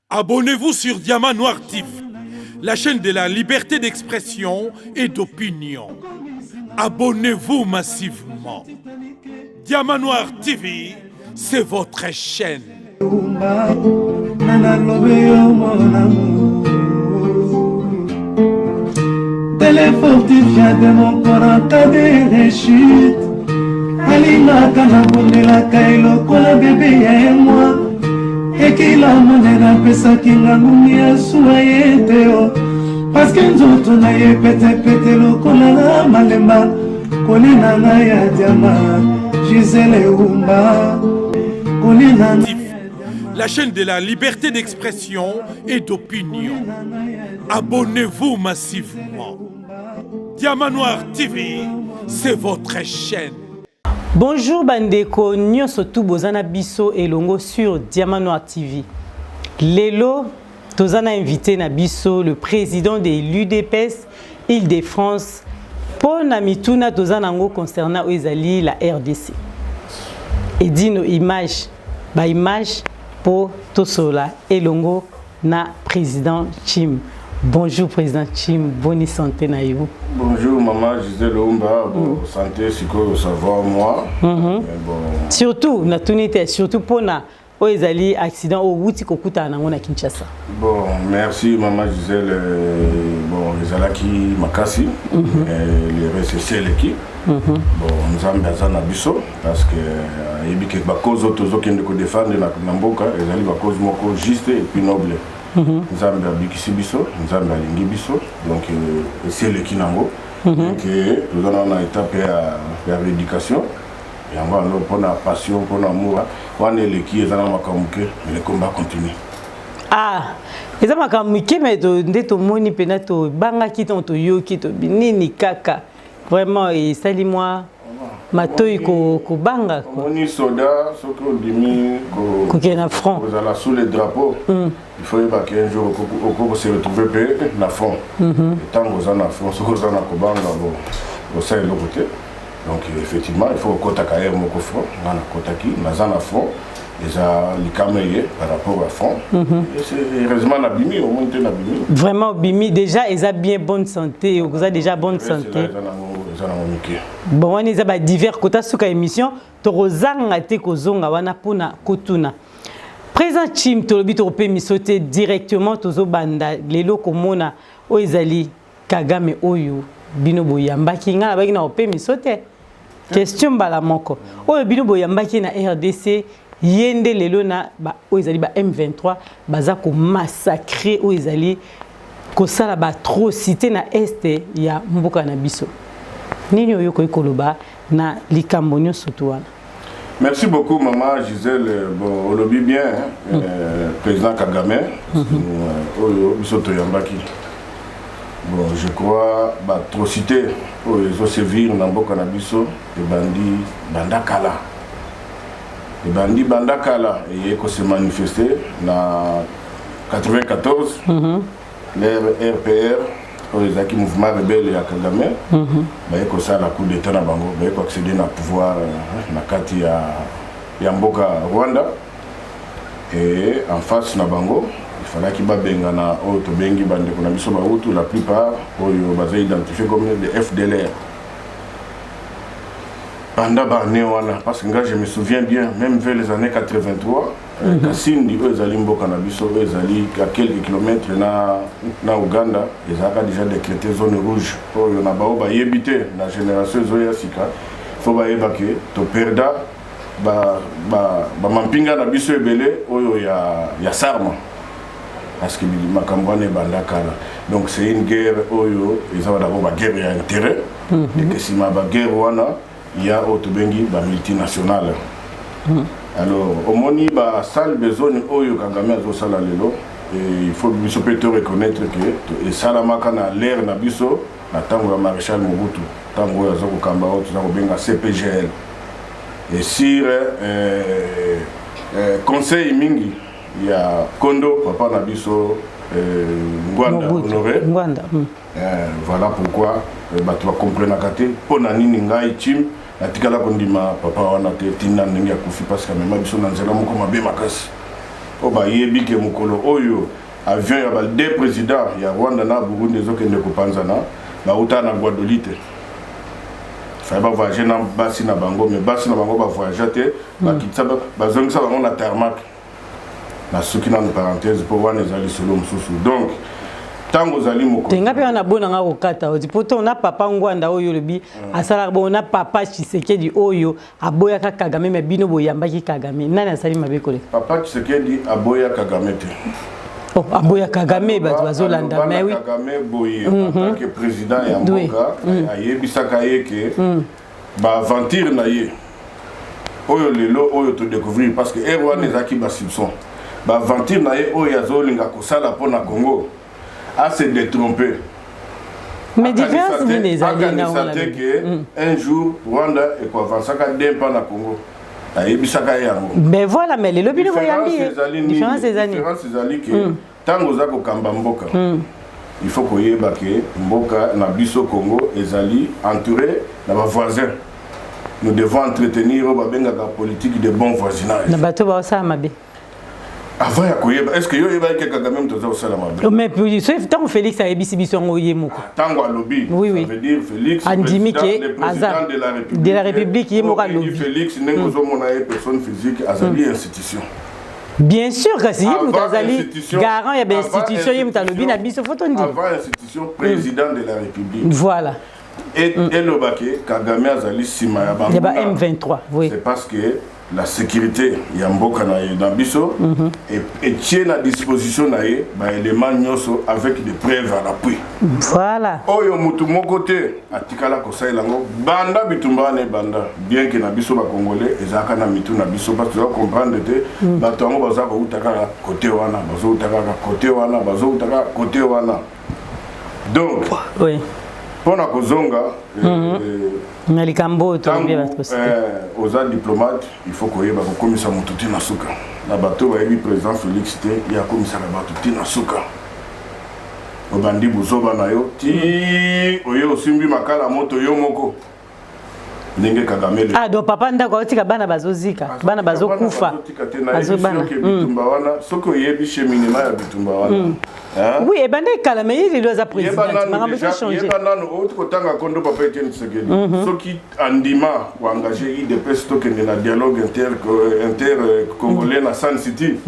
Abonnez-vous sur Diamant Noir TV, la chaîne de la liberté d'expression et d'opinion. Abonnez-vous massivement. Diamant Noir TV, c'est votre chaîne. Télé fortifia de mon corps en cas de rechute. Alingaka nabondelaka ye lokola bebe ya ye mwa ekila monene apesaki nga ngungi ya suwa ye te o parceke nzoto na ye petepete lokola na malemba kolina na ya diama gisele eumba kolina na La chaîne de la liberté d'expression et d'opinion. Abonnez-vous massivement. Diamant Noir TV, c'est votre chaîne. Bonjour bandeko nyonso tout boza na biso elongo sur Diamant Noir TV. Lelo toza na invité na biso le président de l'UDPS Île-de-France mpo na mituna toza nango concernant oyo ezali la RDC. Edino image ba image mpo tosolola elongo na président Chim. Bonjour président Chim, bonne santé na yo. Bonjour maman Gisèle Omba, bon, santé sikoyo ça va moi. Mais bon. Surtout natuni te surtout mpona oyo ezali accident oyo wuti kokutana nango na Kinshasa. Bon, merci maman Gisèle. Bon, ezalaki makasi. Le reste eleki. Bon, Nzambe aza na biso parce que ayebi ke bacause oyo tozokende kodefendre na mboka ezali bacause moko juste et puis noble. Nzambe abikisi biso, Nzambe alingi biso, donc esi eleki nango. Donc toza nano na étape ya rééducation. Yango wana mpona passion, mpona amour wana eleki, eza na makambo moke, mais le combat continue. Ah, eza makambo mike, me nde tomoni mpena tobangaki ntango toyoki tobi nini kaka, vraiment esali mwa matoi kobanga. Omoni soda, soki ondimi kokende na front, kozala sous le drapeau, il faut yebaki un jour oko se retrouver mpe na front. Ntango oza na front, soki oza na kobanga, bo osala eloko te. Donc effectivement, il faut okotaka aire moko front. Nga nakotaki, naza na front, eza likama eye par rapport à front. Et c'est heureusement nabimi, omoni te nabimi. Vraiment obimi déjà, eza bien, bonne santé, oza déjà bonne santé. Eza nango mike. Bon, wana eza badivers kota suka émission, tokozanga te kozonga wana mpona kotuna président Chim. Tolobi tokope miso te, directement tozobanda lelo komona oyo ezali Kagame oyo bino boyambaki. Ngai nabaki na kope miso te, question mbala moko: oyo bino boyambaki na RDC, ye nde lelo na oyo ezali ba M23 baza komassacre, oyo ezali kosala baatrocité na est ya mboka na biso. Nini oyo okoki koloba na likambo nyonso tu wana? Merci beaucoup, maman Gisèle. Bon, olobi bien, hein, président Kagame, oyo biso toyambaki. Bon, je crois baatrocité oyo ezosévir na mboka na biso ebandi banda kala. Ebandi banda kala, eye kose manifester na 94, l'ère RPR, oyo ezalaki mouvement rebelle ya Kagame. Baye kosala coup d'état na bango, baye koaccéder na pouvoir na kati ya mboka Rwanda. Et en face na bango, ifalaki babengana oyo tobengi bandeko na biso Bahutu, la plupart oyo baza identifié comme des FDLR pendant baannée wana. Parce que nga, je me souviens bien, même vers les années 83, Kasindi oyo ezali mboka na biso, oyo ezali à quelques kilomètres na Uganda, ezalaka déjà décrété zone rouge. Oyo na bao bayebi te, na génération ezoya sika, fo bayeba ke toperda bamampinga na biso ebele oyo ya sarma, parce que makambo wana ebanda kala. Donc c'est une guerre oyo eza d'abord baguerre ya intérêt, eke nsima baguerre wana ya oyo tobengi bamultinationale. Alors omoni basale besogne oyo Kagame azosala lelo, il faut biso mpe to reconnaître ke esalamaka na l'ère na biso, na ntango ya maréchal Mobutu, ntango oyo aza kokamba oyo toza kobenga CPGL. Et sur conseil mingi ya kondo papa na biso Ngwanda Honoré. Ngwanda. Voilà pourquoi bato bakomprenaka te mpo na nini ngai Chim natikala kondima papa wana te ntina ndenge akufi, parce que amema biso na nzela moko mabe makasi. Oyo bayebi ke mokolo oyo avion ya ba deux présidents ya Rwanda na Burundi ezokende kopanzana, bauta na Gbadolite. Fallait bavoyage na basi na bango, mais basi na bango bavoyage te, bakitisa, bazongisa bango na tarmac. Nasuki nanu parenthèse, mpo wana eza lisolo mosusu. Donc ntango ozali mokonzi Tenga mpe wana bonanga kokata oti po to na papa Ngbanda oyo olobi asalaka bongo, na papa Tshisekedi oyo aboyaka Kagame, me bino boyambaki Kagame. Nani asali mabe koleka? Papa Tshisekedi aboya Kagame te. Oh, aboya Kagame, bato bazolanda. Aloba Mais oui. Kagame boye, en tant que président ya mboka, ayebisaka ye ke baaventure na ye oyo lelo oyo todécouvrir, parce que ere wana ezalaki basoupçon, baaventure na ye oyo azolinga kosala mpo na Congo, ase détromper. Mais différence nini ezali na Akanisa wana? te ke un jour Rwanda ekoavansaka d'un pas na Congo. Ayebisaka ye yango. Mais voilà, mais lelo bino boyambi ye. Ezali nini? Différence eza nini? Différence ezali ke ntango oza kokamba mboka, il faut koyeba ke mboka na biso Congo ezali entouré na bavoisin. Nous devons entretenir oyo babengaka politique de bon voisinage. Na bato baosala mabe. Avant ya koyeba, est ce que yo oyebaki ke Kagame moto aza kosala mabe? Mais puis soki ntango Félix ayebisi biso yango ye moko. Ntango alobi, Oui. ça veut dire Félix Andimi président, ke le président de la République, de la République, ye moko oyo alobi. Félix, ndenge ozomona ye, personne physique, azali institution. Bien sûr, kasi ye moto Avant azali institution, garant ya bainstitution, ye moto alobi na institution, biso, fo tondima. Avant institution, président de la République. Voilà. Elobaki Kagame azali nsima ya Ya ba banguna. M23, oui. C'est parce que la sécurité ya mboka na ye, na biso, etie na disposition na ye baélément nyonso avec des preuves à l'appui. Voilà. Oyo mutu moko te atikala kosalela yango banda bitumba wana ebanda, bien ke na biso bacongolais ezalaka na mitu na biso, parce toza comprendre te. Bato yango baza kouta kaka kote wana, bazouta kaka kote wana, bazouta kaka kote wana. Donc mpo na kozonga Na likambo oyo tolobi ya ntango bato kosite. Oza diplomate, il faut koyeba kokomisa moto te na suka. Na bato bayebi président Félix te, ye akomisaka bato te na suka. Obandi buzoba na yo ti oye osimbi makala moto yo moko, ndenge Kagame Ah, donc papa ndako aotika bana bazozika, bana bazokufa. Bazotika te. Nayebi soki bitumba wana, soki oyebi cheminement ya bitumba wana, hein? Oui, ebanda ekala, mais ye lelo aza Yeba président, nanu makambo déjà, ezochanger. Yeba nanu, outi kotanga kondo papa Etienne Tshisekedi, soki andima koengage UDPS, tokende na dialogue inter congolais na Sun City,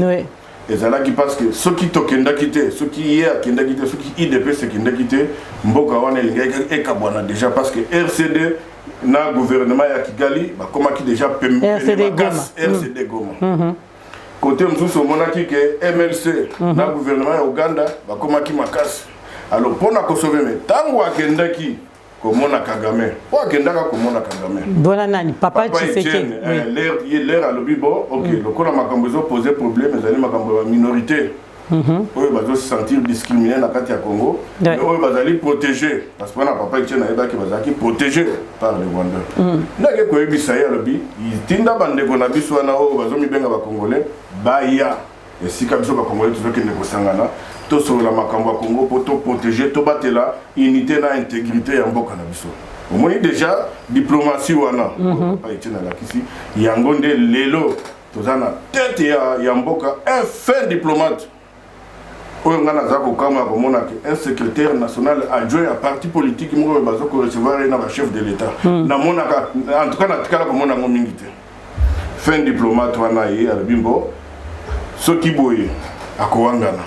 ezalaki parce que soki tokendaki te, soki ye akendaki te, soki UDPS ekendaki te, mboka wana elingaki ekabwana déjà, parce que RCD na gouvernement ya Kigali bakomaki déjà RCD pene makasi. RCD Goma. Côté mosusu, omonaki ke MLC na gouvernement ya Uganda bakomaki makasi. Alors mpona kosauver, me ntango akendaki komona Kagame, po akendaka komona Kagame. Bona nani? Papa Papa Tshisekedi. Etienne, ye lere alobi: bon, ok, lokola makambo ezopose problème, ezali makambo ya baminorité oyo bazosentir discriminé na kati ya Congo, mais oyo bazali protégé, parce que wana papa Etienne ayebaki bazalaki protégé par le Rwanda. Ndenge koyebisa ye, alobi: tinda bandeko na biso wana oyo bazomibenga bacongolais, baya esika biso bacongolais tozokende kosangana, tosolola makambo ya Congo mpo toprotege, tobatela unité na intégrité ya mboka na biso. Omoni déjà diplomatie wana papa Etienne alakisi yango. Nde lelo toza na tête ya mboka un fin diplomate oyo ngai naza kokamwa komona ke un secrétaire national adjoint ya parti politique moko oyo baza korecevoir ye na bachef de l'État. Namonaka, en tout cas natikala komona yango mingi te. Fin diplomate wana, ye alobi mbo soki boye akowangana,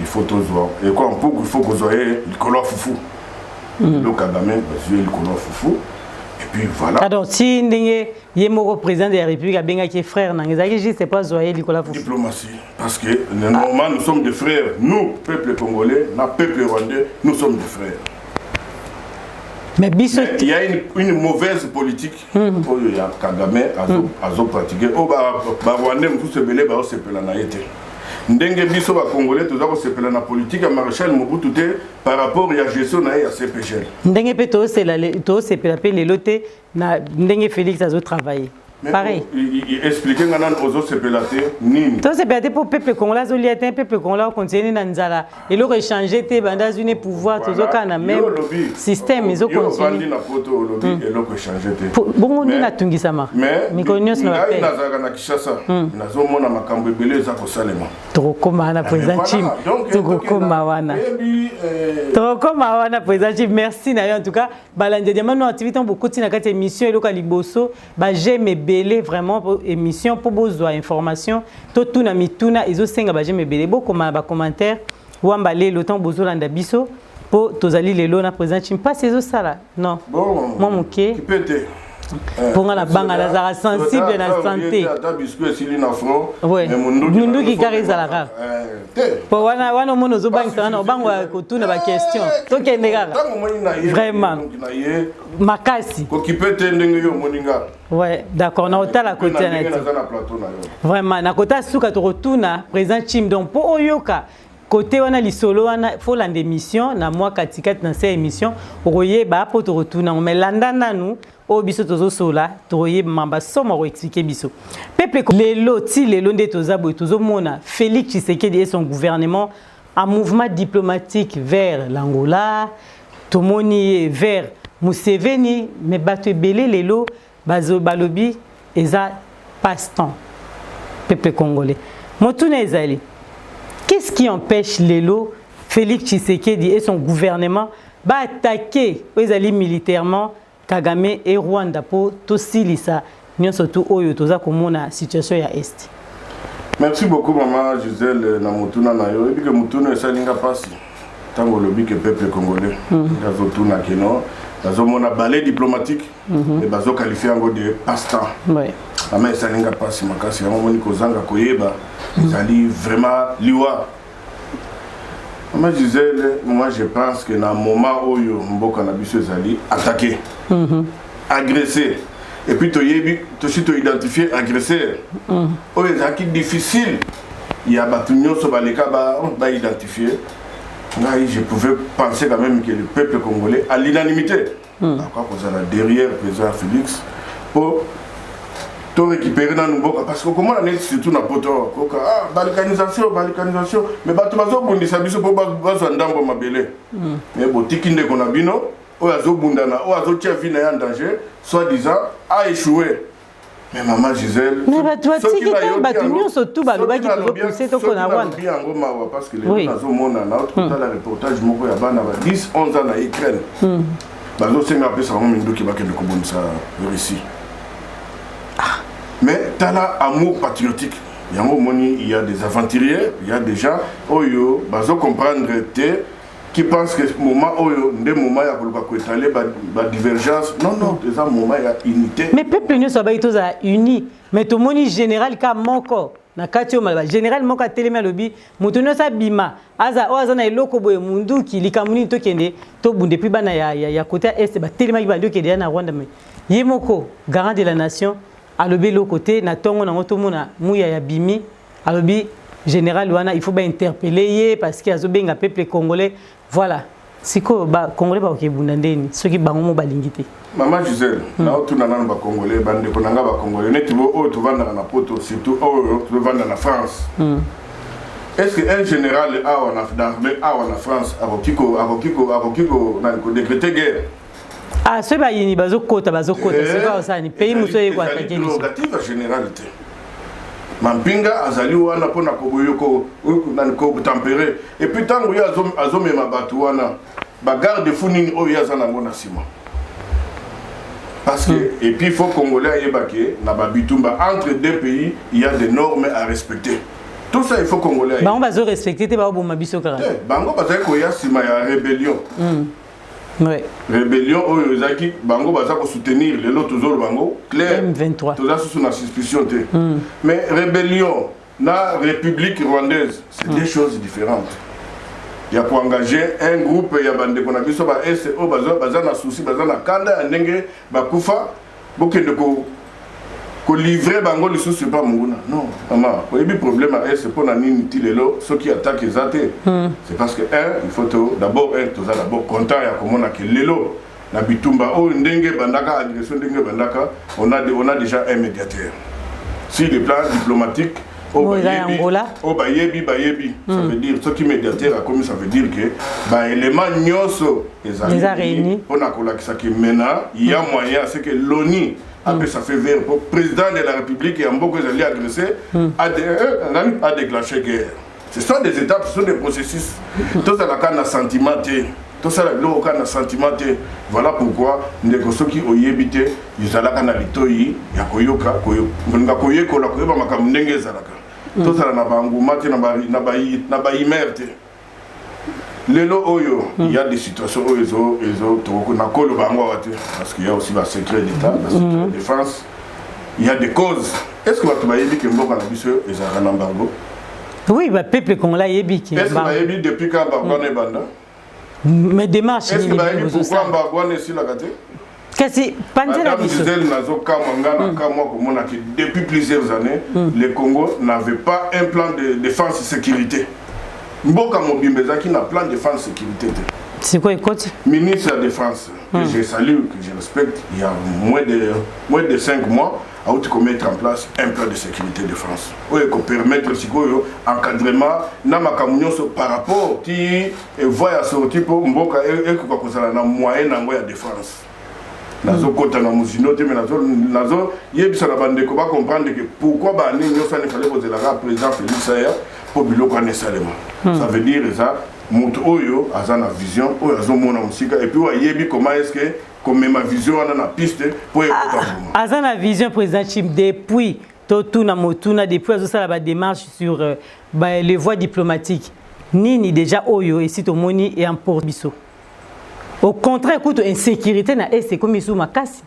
il faut tozwa ekwa mpuku, il faut kozwa ye likolo ya fufu. Lelo Kagame bazwi ye likolo ya fufu, et puis voilà. Ah, donc ti ndenge ye moko président de la République abengaki frère nanga, ezalaki juste po azwa ye likolo ya fufu. Diplomatie, parce que normalement nous sommes des frères, nous peuple congolais na peuple rwandais, nous sommes des frères. Mais biso Mais il y a une mauvaise politique oyo ya Kagame azopratique, oyo barwandais mosusu ebele baosepela na ye te, ndenge biso bacongolais toza kosepela na politique ya maréchal Mobutu te par rapport ya gestion na ye ya CPGL. Ndenge mpe toosepela mpe lelo te na ndenge Félix azotravaille. Pareil. Explique nga nanu, ozosepela te nini? Tosepela te mpo peuple congolais azolia te, peuple congolais akontinue na nzala. Eloko echange te banda azwi ne pouvoir, tozokaka na même système. Ezokontinue na poto. Olobi eloko echange te. Bongo nde natungisamaka mikolo nyonso na ngai. Nazalaka na Kinshasa, nazomona makambo ebele eza kosalema. Tokokóma wana, président Chim, tokokóma wana, tokokóma wana, président Chim. Merci na yo. En tout cas, balandi ya Diamant Noir TV, ntango bokoti na kati ya émission, eloko ya liboso, baj'aime ebele. Vraiment, émission mpo bozwa information, totuna mituna, ezosenga baj'aime ebele. Bokoma na bacommentaire wamba lelo ntango bozolanda biso, mpo tozali lelo na président Chim. Mpasi ezosala non mwa moke mpo nga na banga, nazalaka sensible na santé. Munduki kaka ezala kaka po wana wana omoni ozobangisa wana, obango kotuna baquestion. Tokende kaka vraiment makasi. Kokipe te ndenge yo omoni nga. Ouais, d'accord, na otala kotia na te. Vraiment, na kota suka tokotuna président Chim. Donc mpo oyoka kote wana, lisolo wana, folanda émission na mwa katikati na se ya émission, okoyeba mpo tokotuna yango. Mais landa nanu oyo biso tozosola, tokoyeba mamba somo akoexpliquer biso. Peuple, lelo ti lelo nde toza boye, tozomona Félix Tshisekedi et son gouvernement en mouvement diplomatique vers l'Angola, tomoni ye vers Museveni. Mais bato ebele lelo balobi eza passe-temps. Peuple congolais, motuna ezali: qu'est-ce qui empêche lelo Félix Tshisekedi et son gouvernement baattaquer oyo ezali militairement Kagame et Rwanda, mpo tosilisa nyonso tu oyo toza komona, situation ya Est? Merci beaucoup, mama Gisele, na motuna na yo. Oyebi ke motuna esalinga mpasi ntango olobi ke peuple congolais azotuna keno bazomona ballet diplomatique mais bazoqualifier yango de passe-temps. Mama, esalinga mpasi makasi. Yango omoni, kozanga koyeba ezali vraiment liwa. Mama Gisele, moi je pense que na moment oyo mboka na biso ezali attaqué, agressé, et puis toyebi, tosi toidentifie agresseur oyo ezalaki difficile ya bato nyonso baleka baidentifie. Ngai je pouvais penser quand même que le peuple congolais à l'unanimité akoka kozala derrière président Félix po to récupérer nanu mboka, parce que okomona neti surtout na poto koka, ah, balkanisation, balkanisation, mais bato bazobundisa biso mpo bazwa ndambo mabele. Mais botiki ndeko na bino oyo azobundana, oyo azotia vie na ye en danger, soit disant a échoué. Mais mama Gisèle, mais bato batiki te, bato nyonso tu balobaki tozopousse toko na Rwanda. Yango mawa, parce que lelo nazomona, nauti kotala reportage moko ya bana ba 10 11 ans na Ukraine, bazosenga apesa bango minduki bakende kobundisa Russie. Mais tala amour patriotique yango. Omoni, il y a des aventuriers, il y a des gens oyo bazocomprendre te, qui pensent que moment oyo nde moment ya koluka koétaler badivergence. Non, non, eza moment ya unité. Mais peuple nyonso abai tozala uni, mais tomoni général ka moko na kati oyo maloba, général moko atelemi, alobi moto nyonso abima, aza oyo aza na eloko boye, munduki, likambo nini, tokende tobunda. Et puis bana ya côté ya Est batelemaki, bandi okende ya na Rwanda. Mais ye moko garant de la nation alobi eloko te. Na ntongo nango tomona muya ya bimi, alobi général wana il faut bainterpeller ye parce que azobenga peuple congolais. Voilà, sikoyo bacongolais bakoki ebunda ndeni soki bango mo balingi te? Mama Gisele, naotuna nano bacongolais, bandeko na nga bacongolais, neti oyo tovandaka na poto, surtout oyo tovanda na France. Est ce que un général awa na armée, awa na France, akoki kodécréter guerre? Ah, soki bayini bazokota, bazokota, soki osala ni pays mosusu oye koattaquer biso. Prérogative général te. Mampinga azali wana mpona kotempérer. Et puis ntango ye azomema bato wana, bagarde fou nini oyo ye aza nango na nsima? Parce que et puis il faut congolais ayeba ke na babitumba entre deux pays, il y a des normes à respecter. Tout ça, il faut congolais. Bango bazorespecte te, baoboma biso kaka. Bango bazali koya nsima ya rébellion. Rébellion oyo ezalaki, bango baza kosoutenir. Lelo tozoloba bango clair. M23. Toza susu na suspicion te. Mais rébellion na république rwandaise, c'est deux choses différentes. Ya koengager un groupe ya bandeko na biso ba Est oyo baza na souci, baza na kanda ya ndenge bakufa, bokende kolivrer bango lisusu epa monguna. Non, mama, oyebi problème ya Est mpo na nini ti lelo soki attaque eza te? C'est parce que un, il faut to d'abord un, toza d'abord content ya komona ke lelo Na bitumba oyo ndenge ebandaka, agression ndenge ebandaka, on a déjà un médiateur sur le plan diplomatique. Oyo eza ya Angola. Oyo bayebi, ça veut dire soki médiateur akomi, ça veut dire que baélément nyonso Eza ezali réuni. Mpona kolakisa ke maintenant il y a moyen à ce que l'ONU apesa feu vert po président de la République ya mboka ezali agressé nani a déclenché guerre. Ce sont des étapes, ce sont des processus. Tozalaka na sentiment te, tosala biloko kaka na sentiment te. Voilà pourquoi, ndeko, soki oyebi te, ezalaka na litoi ya koyoka, kolinga koyekola, koyeba makambo ndenge ezalaka. Tozala na banguma te, na bahumeur te. Lelo oyo, il y a des situations oyo ezo nakoloba yango awa te, parce qu'il y a aussi basecret d'état, basecret de défense. Il y a des causes. Est ce que bato bayebi ke mboka na biso ezalaka na embargo? Oui, bapeuple congolais ayebi ke Est ce que bayebi depuis quand embargo wana ebanda? Mais démarche Est ce que nini bayebi pourquoi bozosala? embargo wana esilaka te? Kasi panzela Madame biso. Gisèle, nazokamwa, nga nakamwa komona ke depuis plusieurs années, le Congo n'avait pas un plan de défense et sécurité. Mboka mobimba ezalaki na plan de défense sécurité te. Sikoyo ekoti. Ministre de la Défense, que je salue, que je respecte, il y a moins de 5 mois, a mettre en place un plan de sécurité de défense. Oyo permettre sikoyo encadrement na makambo nyonso par rapport ti voie ya sortie mpo mboka ekoka kozala na moyen nango ya défense. Nazokɔta na mozindo te, mais nazoyebisa na bandeko bacomprendre que pourquoi baannée nyonso wana efale kozelaka président Félix aya mpo biloko wana esalema. Ça veut dire eza moto oyo aza na vision, oyo azomona mosika, et puis oyo ayebi comment est ce que komema vision wana na piste mpo ekota mbuma. Aza na vision, président Chim, depuis totuna motuna, depuis azosala badémarche sur les voies diplomatiques. Nini déjà oyo esi tomoni emporte biso? Au contraire, kutu insécurité na est ekomi lisusu makasi.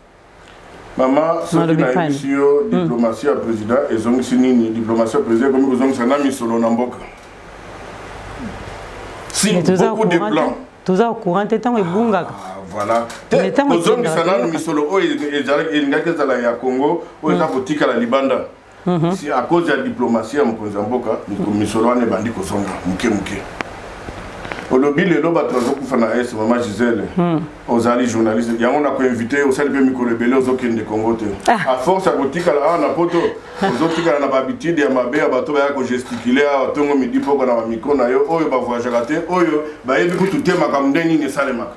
Mama, soki Malobi. Nayebisi yo, diplomatie ya président ezongisi nini? Diplomatie ya président ekomi kozongisa na misolo na mboka. Si Mais toza au beaucoup de courant plans te, toza au courant te ntango ebungaka. Ah, voilà. Mais Te ntango kozongisa ekendaka, nanu toyoka. misolo oyo elingaki ezala ya Congo, oyo eza kotikala libanda. Si à cause ya diplomatie ya mokonzi ya mboka, misolo wana ebandi kozonga moke moke. Olobi lelo bato bazokufa na est. Mama Gisele, ozali journaliste, yango na koinvite. Osali mpe mikolo ebele ozokende Congo te. À force ya kotikala awa na poto, ozotikala na bahabitude ya mabe ya bato baya kogesticuler awa ntongo, midi, poko na bamicro na yo, oyo bavoyageaka te, oyo bayebi kutu te makambo ndenge nini esalemaka.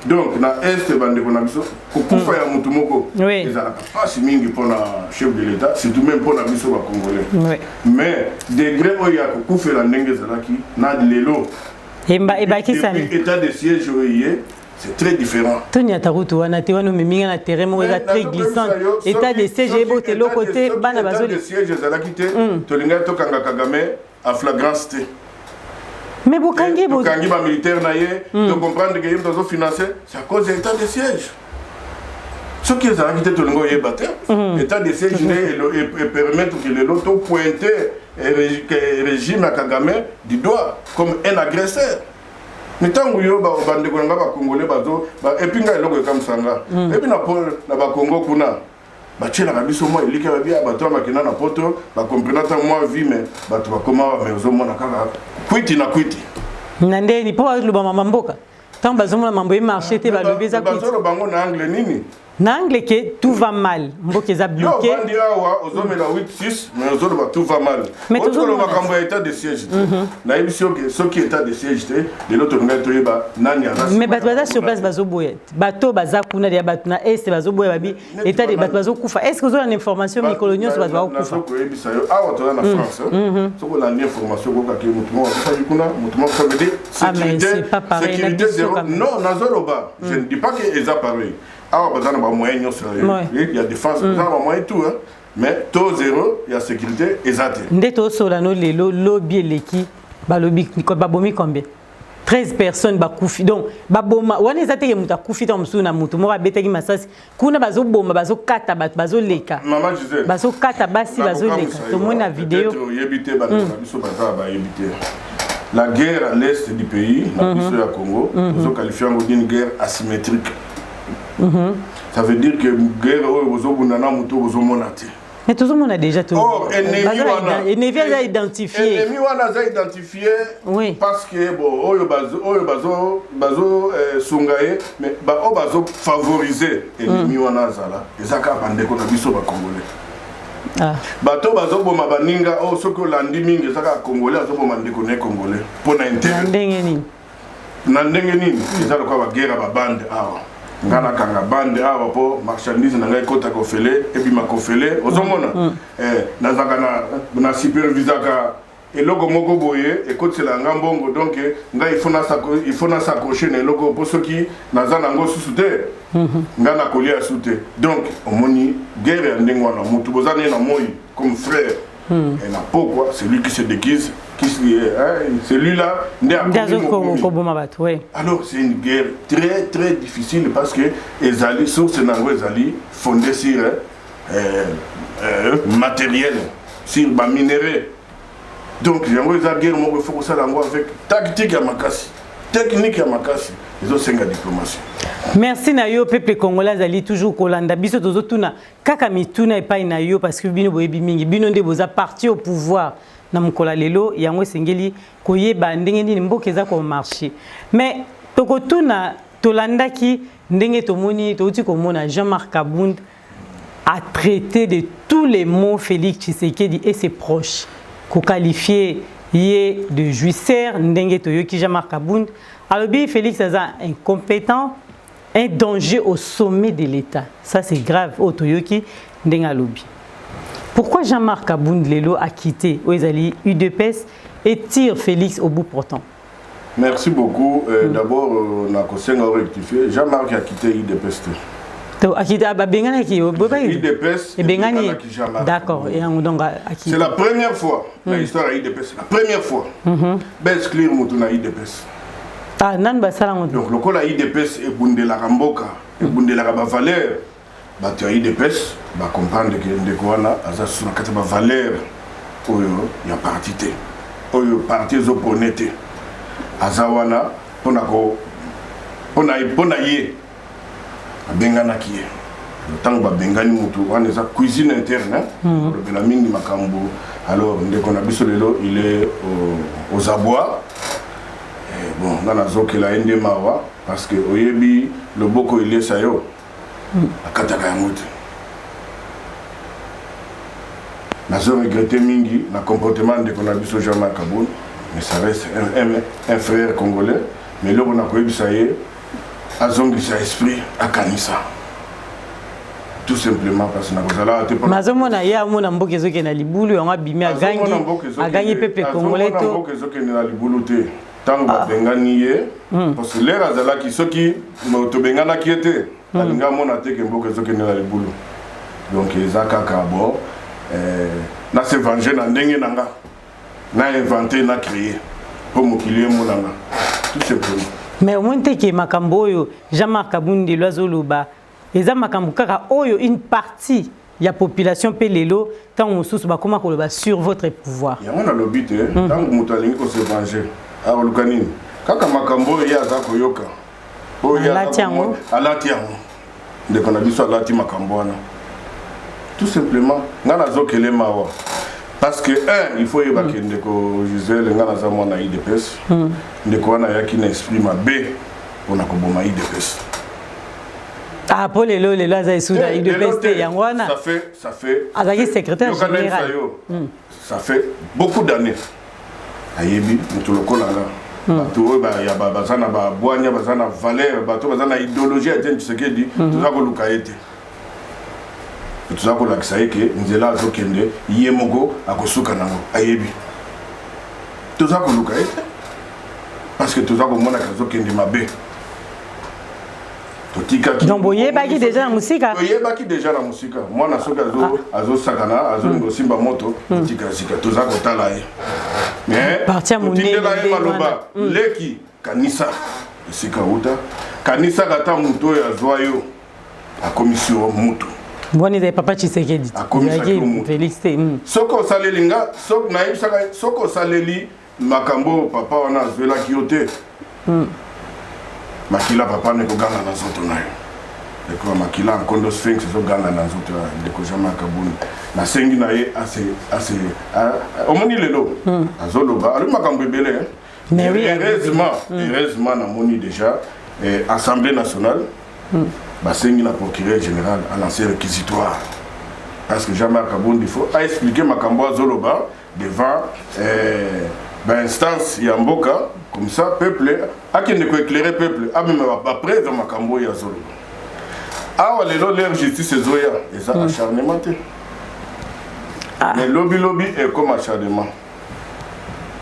Donc na est, bandeko na biso, kokufa ya motu moko ezalaka mpasi mingi mpona chef de l'État, surtout même mpona biso bacongolais. Mais degré oyo ya kokufela ndenge ezalaki na lelo, Ebakisami. Depuis état de siège oyo ye, c'est très différent. Toniata kutu wana te, wana omemi nga na terrain moko eza très glissante. État de siège eyebota eloko te, bana État de bazoli. siège ezalaki te, tolingaki tokanga Kagame en flagrance te. Mais bokangi Tokangi bamilitaire na ye, tocomprendre ke ye moto azofinance. C'est à cause ya état de siège. Soki ezalaki te, tolingi oyeba te. État de siège nde epermettre ke lelo topointe régime ya Kagame du doigt comme un agresseur. Mais ntango yo bandeko na nga bacongolais bazo, et puis ngai eloko ekamwisa nga, et puis na bakongo kuna batielaka biso mwa eliki babi ya bato ya makenda na poto, bacomprena ata mwa vie, mais bato bakoma awa, mais ozomona kaka kwiti na kwiti. Na ndeni mpo baloba mama mboka, ntango bazomona mambo emarché te, balobi eza kwiti. Bazoloba yango na angle nini? Na angle ke tout va mal, mboka eza Yo bloqué. ovandi awa, ozomela 8 6, mais ozoloba tout va mal. Mais Otokoloba tozomona. makambo ya état de siège te. Nayebisi yo ke soki état de siège te, lelo tolingaki toyeba nani aza Mais bato baza sur place bazoboya, bato baza kuna ya bato na est bazoboya, babi état de bato bazokufa. Est ce que ozolanda information? Mikolo nyonso bato bakokufa. Nazokoyebisa yo, awa toza na France, soki olandi information, okokaki motu moko akufaki kuna, motu moko, ça veut dire Ah, mais sécurité, c'est pas pareil, na sécurité biso zéro. quand même. Non, nazoloba, je ne dis pas que eza pareil. Awa baza na bamoyen nyonso ya défense, baza na bamoyen tout hein. Mais taux zéro ya sécurité eza te. Nde tosola no lelo, lobi eleki, balobi babomi combien? 13 personnes bakufi. Donc baboma wana eza teke moto akufi ntango mosusu na motu moko abetaki masasi. Kuna bazoboma, bazokata bato, bazoleka. Mama Gisele, Bazokata basi, bazoleka, tomoni na video. Peut-être oyebi te, bandeko na biso baza bayebi te. La guerre à l'est du pays na biso ya Congo, tozoqualifie yango d'une guerre asymétrique. Ça veut dire que guerre oyo bozobunda na motu bozomona te. Mais tozomona déjà to Or, ennemi wana, ennemi aza identifié. Ennemi wana aza identifié. Oui. Parce que bon, oyo bazo, oyo bazo, bazo sunga ye, mais ba oyo bazo favoriser ennemi wana azala, eza kaka bandeko na biso ba Congolais. Ah. Bato bazoboma baninga oyo, soki olandi mingi, eza kaka Congolais azoboma ndeko na ye Congolais mpo na intérêt. Na ndenge nini? Na ndenge nini? Eza lokola baguerre ya babande awa. Nga nakanga bande awa mpo marchandise na ngai ekota kofele, ebima kofele, ozomona. Nazalaka na supervisaka eloko moko boye, ekotisela nga mbongo. Donc ngai il faut nas'accrocher na eloko, mpo soki naza nango susu te, ngai nakolia su te. Donc omoni guerre ya ndenge wana, motu boza naye na moi comme frère, et na pokwa, c'est lui qui se déguise, qui se, hein, celui-là nde nde akomi mobomi. Azokoboma bato, oui. Alors c'est une guerre très très difficile, parce que ezali source nango ezali fondée sur matériel, sur baminerai. Donc yango eza guerre moko, il faut kosala yango avec tactique ya makasi, technique ya makasi, ezosenga diplomatie. Merci na yo. Peuple congolais azali toujours kolanda biso, tozotuna kaka mituna epai na yo, parce que bino boyebi mingi, bino nde boza parti au pouvoir na mokolo ya lelo. Yango esengeli koyeba ndenge nini mboka eza komarcher. Mais tokotuna, tolandaki ndenge tomoni, touti komona Jean-Marc Kabund a traité de tous les mots Félix Tshisekedi et ses proches, koqualifier ye de jouisseur. Ndenge toyoki Jean-Marc Kabund alobi, Félix aza incompétent, un danger au sommet de l'État. Ça, c'est grave. Oyo toyoki ndenge alobi. Pourquoi Jean-Marc Kabund lelo a quitté oyo ezali UDPS et tire Félix au bout portant? Merci beaucoup. D'abord, nakosenga rectifier. Jean-Marc a quitté UDPS te. To akita, babenganaki? UDPS ebengani. Ebenganaki Jean-Marc. D'accord, yango donc akiti. C'est la première fois dans l'histoire ya UDPS, c'est la première fois baexclure moto na UDPS. Ah, nani basala yango te? Donc lokola UDPS ebundelaka mboka, ebundelaka bavaleur, bato ya UDPS bacomprendre ke ndeko wana aza susu na kati ya bavaleur oyo ya parti te, oyo parti ezopone te. Aza wana mpona ko mpona ye babenganaki ye. Ntango babengani motu wana, eza cuisine interne, olobela mingi makambo. Alors ndeko na biso lelo, il est aux abois. Bon, nga nazokela ye nde mawa, parce que oyebi, loboko elesa yo, akataka yango te. Nazo regretter mingi na comportement ndeko na biso Jean-Marc Kabund, mais ça reste un frère congolais. Mais eloko nakoyebisa ye, azongisa esprit, akanisa tout simplement, parce que nakozala te. Mazomona ye amona mboka ezokende na libulu, yango abimi, agangi, agangi peuple congolais to mboka ezokende na libulu te. Ntango babengani ye, parce que l'heure azalaki, soki tobenganaki ye te, alingi amona te ke mboka ezokende na libulu. Donc eza kaka bon, na se venger na ndenge na nga, na inventé, na créé mpo mokili emonanga, tout simplement. Mais omoni te ke makambo oyo Jean-Marc Kabund lelo azoloba eza makambo kaka oyo une partie ya population mpe lelo ntango mosusu bakóma koloba sur votre pouvoir? Yango nalobi te. Ntango moto alingi kose venger, akoluka nini? Kaka makambo oyo ye aza koyoka, oyo alati yango. Alati yango. Ndeko na biso alati makambo wana tout simplement. Ngai nazokele mawa, parce que un, il faut yeba ke ndeko Gisele, ngai naza mwana UDPS. Ndeko wana ayaki na esprit mabe mpona koboma UDPS. Ah, mpo lelo aza esu na UDPS te, yango wana. Ça fait Azalaki secrétaire général. Yo, ça fait beaucoup d'années ayebi moto lokola nga. Bato oyo baza na babwanya, baza na valeur, bato baza na idéologie ya Etienne Tshisekedi, toza koluka ye te. Toza kolakisa ye ke nzela azokende, ye moko akosuka nango, ayebi. Toza koluka ye te, parce que toza komonaka azokende mabe. Totikaki. Donc boyebaki déjà na mosika? Toyebaki déjà na mosika. Mwana soki azosakana, azolinga osimba moto, totika sika, toza kotala ye. Mais Parti ya monene. Totindela ye Ndenge maloba. Wana. Leki, kanisa esika uta, kanisaka ata motu oyo azwa yo, akomisi yo mutu. Wana ezali papa Tshisekedi. Akomisaki ezalaki yo motu. Félix te. Soki osaleli nga, soki nayebisaka, soki osaleli makambo oyo papa wana azwelaki yo te, makila papa na ekoganga na nzoto na yo. Ndeko makila nkondo Sphinx ezoganga na nzoto ya ndeko Jean-Marc Kabund. Nasengi na ye ase ase omoni lelo azoloba, alobi makambo ebele. Mais oui, heureusement, heureusement namoni déjà Assemblée nationale basengi na procureur général alancer réquisitoire, parce que Jean-Marc Kabund, il faut aexpliquer makambo azoloba devant bainstance ya mboka. Comme ça peuple akende koéclairer peuple, amema bapreuve ya makambo oyo azoloba awa lelo. L'heure justice ezoya, eza acharnement te, mais lobilobi ekoma acharnement.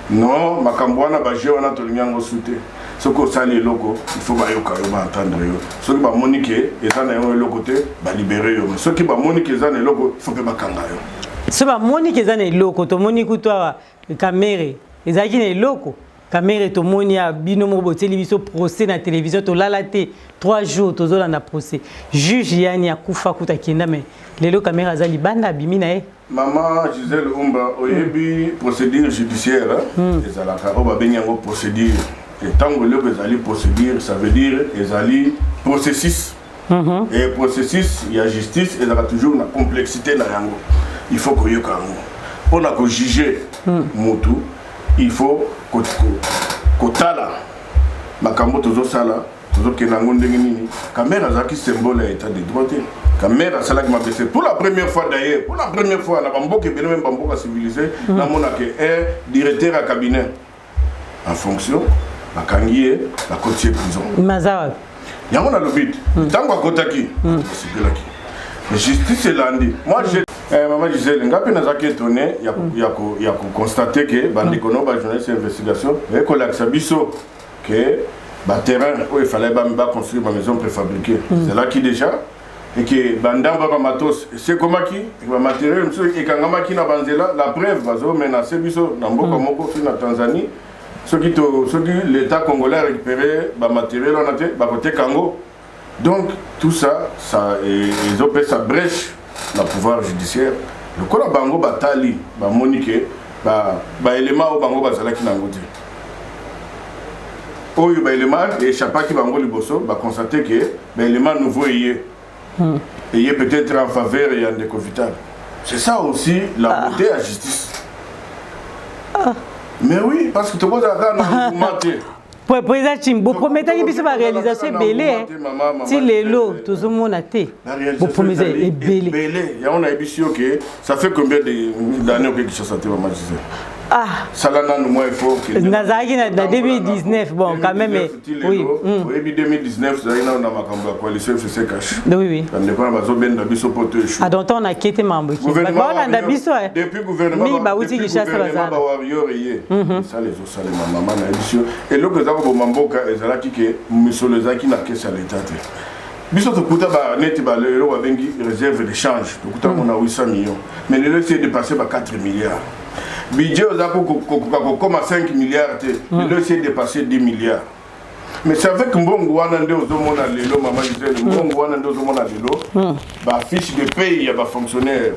Non, makambo wana, bajeu wana, tolingi yango su te. Soki osali eloko, il faut bayoka yo, baentendre yo. Soki bamoni ke eza na yango eloko te, balibérer yo. Mais soki bamoni ke eza na eloko, il faut mpe bakanga yo. So bamoni ke eza na eloko, tomoni kutu awa Kamerhe ezalaki na eloko. Kamerhe, tomoni ya bino moko botieli biso procès na télévision, tolala te 3 jours tozolanda procès. Juge yani akufa kuta akenda, mais lelo Kamerhe aza libanda, abimi na ye. Mama Gisele Umba, oyebi procédure judiciaire ezalaka oyo babengi yango procédure. Ntango eloko ezali procédure, ça veut dire ezali processus. Et processus ya justice ezalaka toujours na complexité na yango. Il faut koyoka yango mpona kojuger motu. Il faut kotala makambo tozosala, tozokende yango ndenge nini. Kamerhe azalaki symbole ya état de droit te. Kamerhe asalaki mabe. C'est pour la première fois d'ailleurs, pour la première fois na bamboka ebele, même bamboka civilisé, namonake un directeur ya cabinet en fonction, bakangi ye, bakoti ye prison. Maza wapi? Yango nalobi te. Ntango akotaki, asepelaki, justice elandi. Moi je mama Gisele, nga mpe nazalaki étonné ya koconstater ke bandeko no bajournaliste ya investigation ekolakisa biso ke baterrain oyo efallait baconstruire bamaison préfabriquée ezalaki déjà, eke bandambo ya bamatos esekomaki, bamatériel mosusu ekangamaki na banzela. La preuve, bazomenacer biso na mboka moko soki na Tanzanie. Soki to soki l'État congolais a récupéré bamatériel wana te, bakoteka yango. Donc tout ça, ça ezopesa brèche na pouvoir judiciaire. Lokola bango batali, bamoni ke baélément oyo bango bazalaki nango te, oyo baélément échappaki bango liboso, baconstater ke baélément nouveau eye peut-être en faveur ya ndeko Vital. C'est ça aussi la beauté ya justice. Mais oui, parce que tokozala kaka na nguma te. Président Chim, boprometaki biso baréalisation ebele, ti lelo tozomona te. Bopromesa ebele. Ebele. Yango nayebisi yo ke ça fait combien d'années oke Kinshasa te, mama Gisele? Ah. Sala nanu mwa effort. Nazalaki na 2019, bon, quand même, oui. Oyebi 2019 tozalaki nano na makambo ya coalition FCC CACH. Oui oui. Bandeko wana bazobenda biso po to échoue. Ah, donc on akete mambo baolanda biso. Depuis gouvernement mingi bauti Kinshasa bazala. Bawarrior eye esala, ezosalema. Mama, nayebisi yo, eloko eza koboma mboka ezalaki ke misolo ezalaki na caisse ya leta te. Biso tokuta neti eloko babengi réserve de change, tokuta yango na 800 millions, mais lelo esi edépassé ba 4 milliards. Budget oza kokoka kokoma 5 milliards te, lelo esi edépassé 10 milliards. Mais c'est avec mbongo wana nde ozomona lelo, mama Gisele, mbongo wana nde ozomona lelo bafiche de paye ya bafonctionnaire,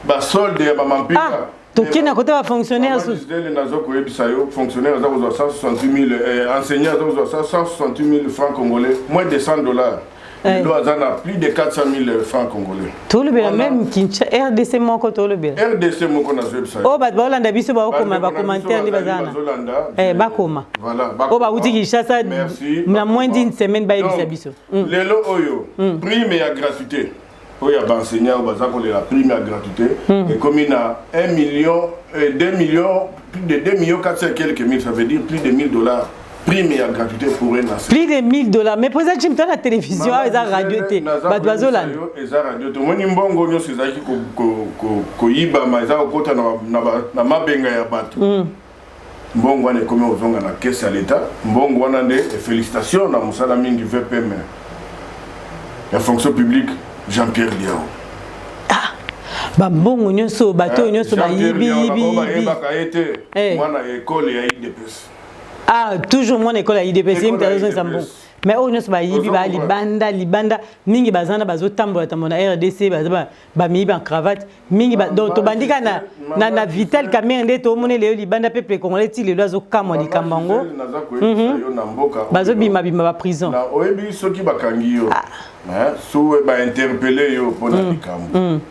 basolde ya bamampika. Tokende kota bafonctionnaire. Susu naza koyebisa yo, fonctionnaire aza kozwa 168 000, enseignant aza kozwa 168 000 francs congolais, moins de 100 dollars. Lelo aza na plus de 400 000 francs congolais. Tolobela même Kinshasa, RDC moko tolobela. RDC moko, nazoyebisa. Oyo bato baolanda biso, baokoma bacommentaire nde baza na bakoma. Oyo bauti Kinshasa na moins d'une semaine, bayebisa biso. Lelo oyo prime ya gratuité oyo ya baenseignant oyo baza kolela, prime ya gratuité ekomi na 1 million, 2 millions, plus de 2 millions 400 et quelques mille. Ça veut dire plus de 1000 dollars, prime ya gratuité pour un enseignant. Plus de 1000 dollars. Mais président Chim, na télévision awa, eza radio te, bato bazolanda. Eza radio. Tomoni mbongo nyonso ezalaki koyibama, eza kokota na mabenga ya bato. Mbongo wana ekomi kozonga na caisse ya leta. Mbongo wana nde félicitation na mosala mingi VPM ya fonction publique, Jean-Pierre Liao. Ah, bambongo nyonso, bato oyo nyonso bayibi yibi. Bayebaka ye te, mwana ekole ya UDPS. Ah, toujours mwana ekole ya UDPS, ye moto azozongisa mbongo. Mais oyo nyonso bayibi ba libanda libanda mingi baza na bazotambola tambola na RDC, baza bamiyibi en cravate mingi. Donc tobandi kaka na Vital Kamerhe nde tomoni lelo libanda. Peuple congolais ti lelo azokamwa likambo yango, bazobimabima baprison. Oyebi, soki bakangi yo, so bainterpeller yo mpona likambo,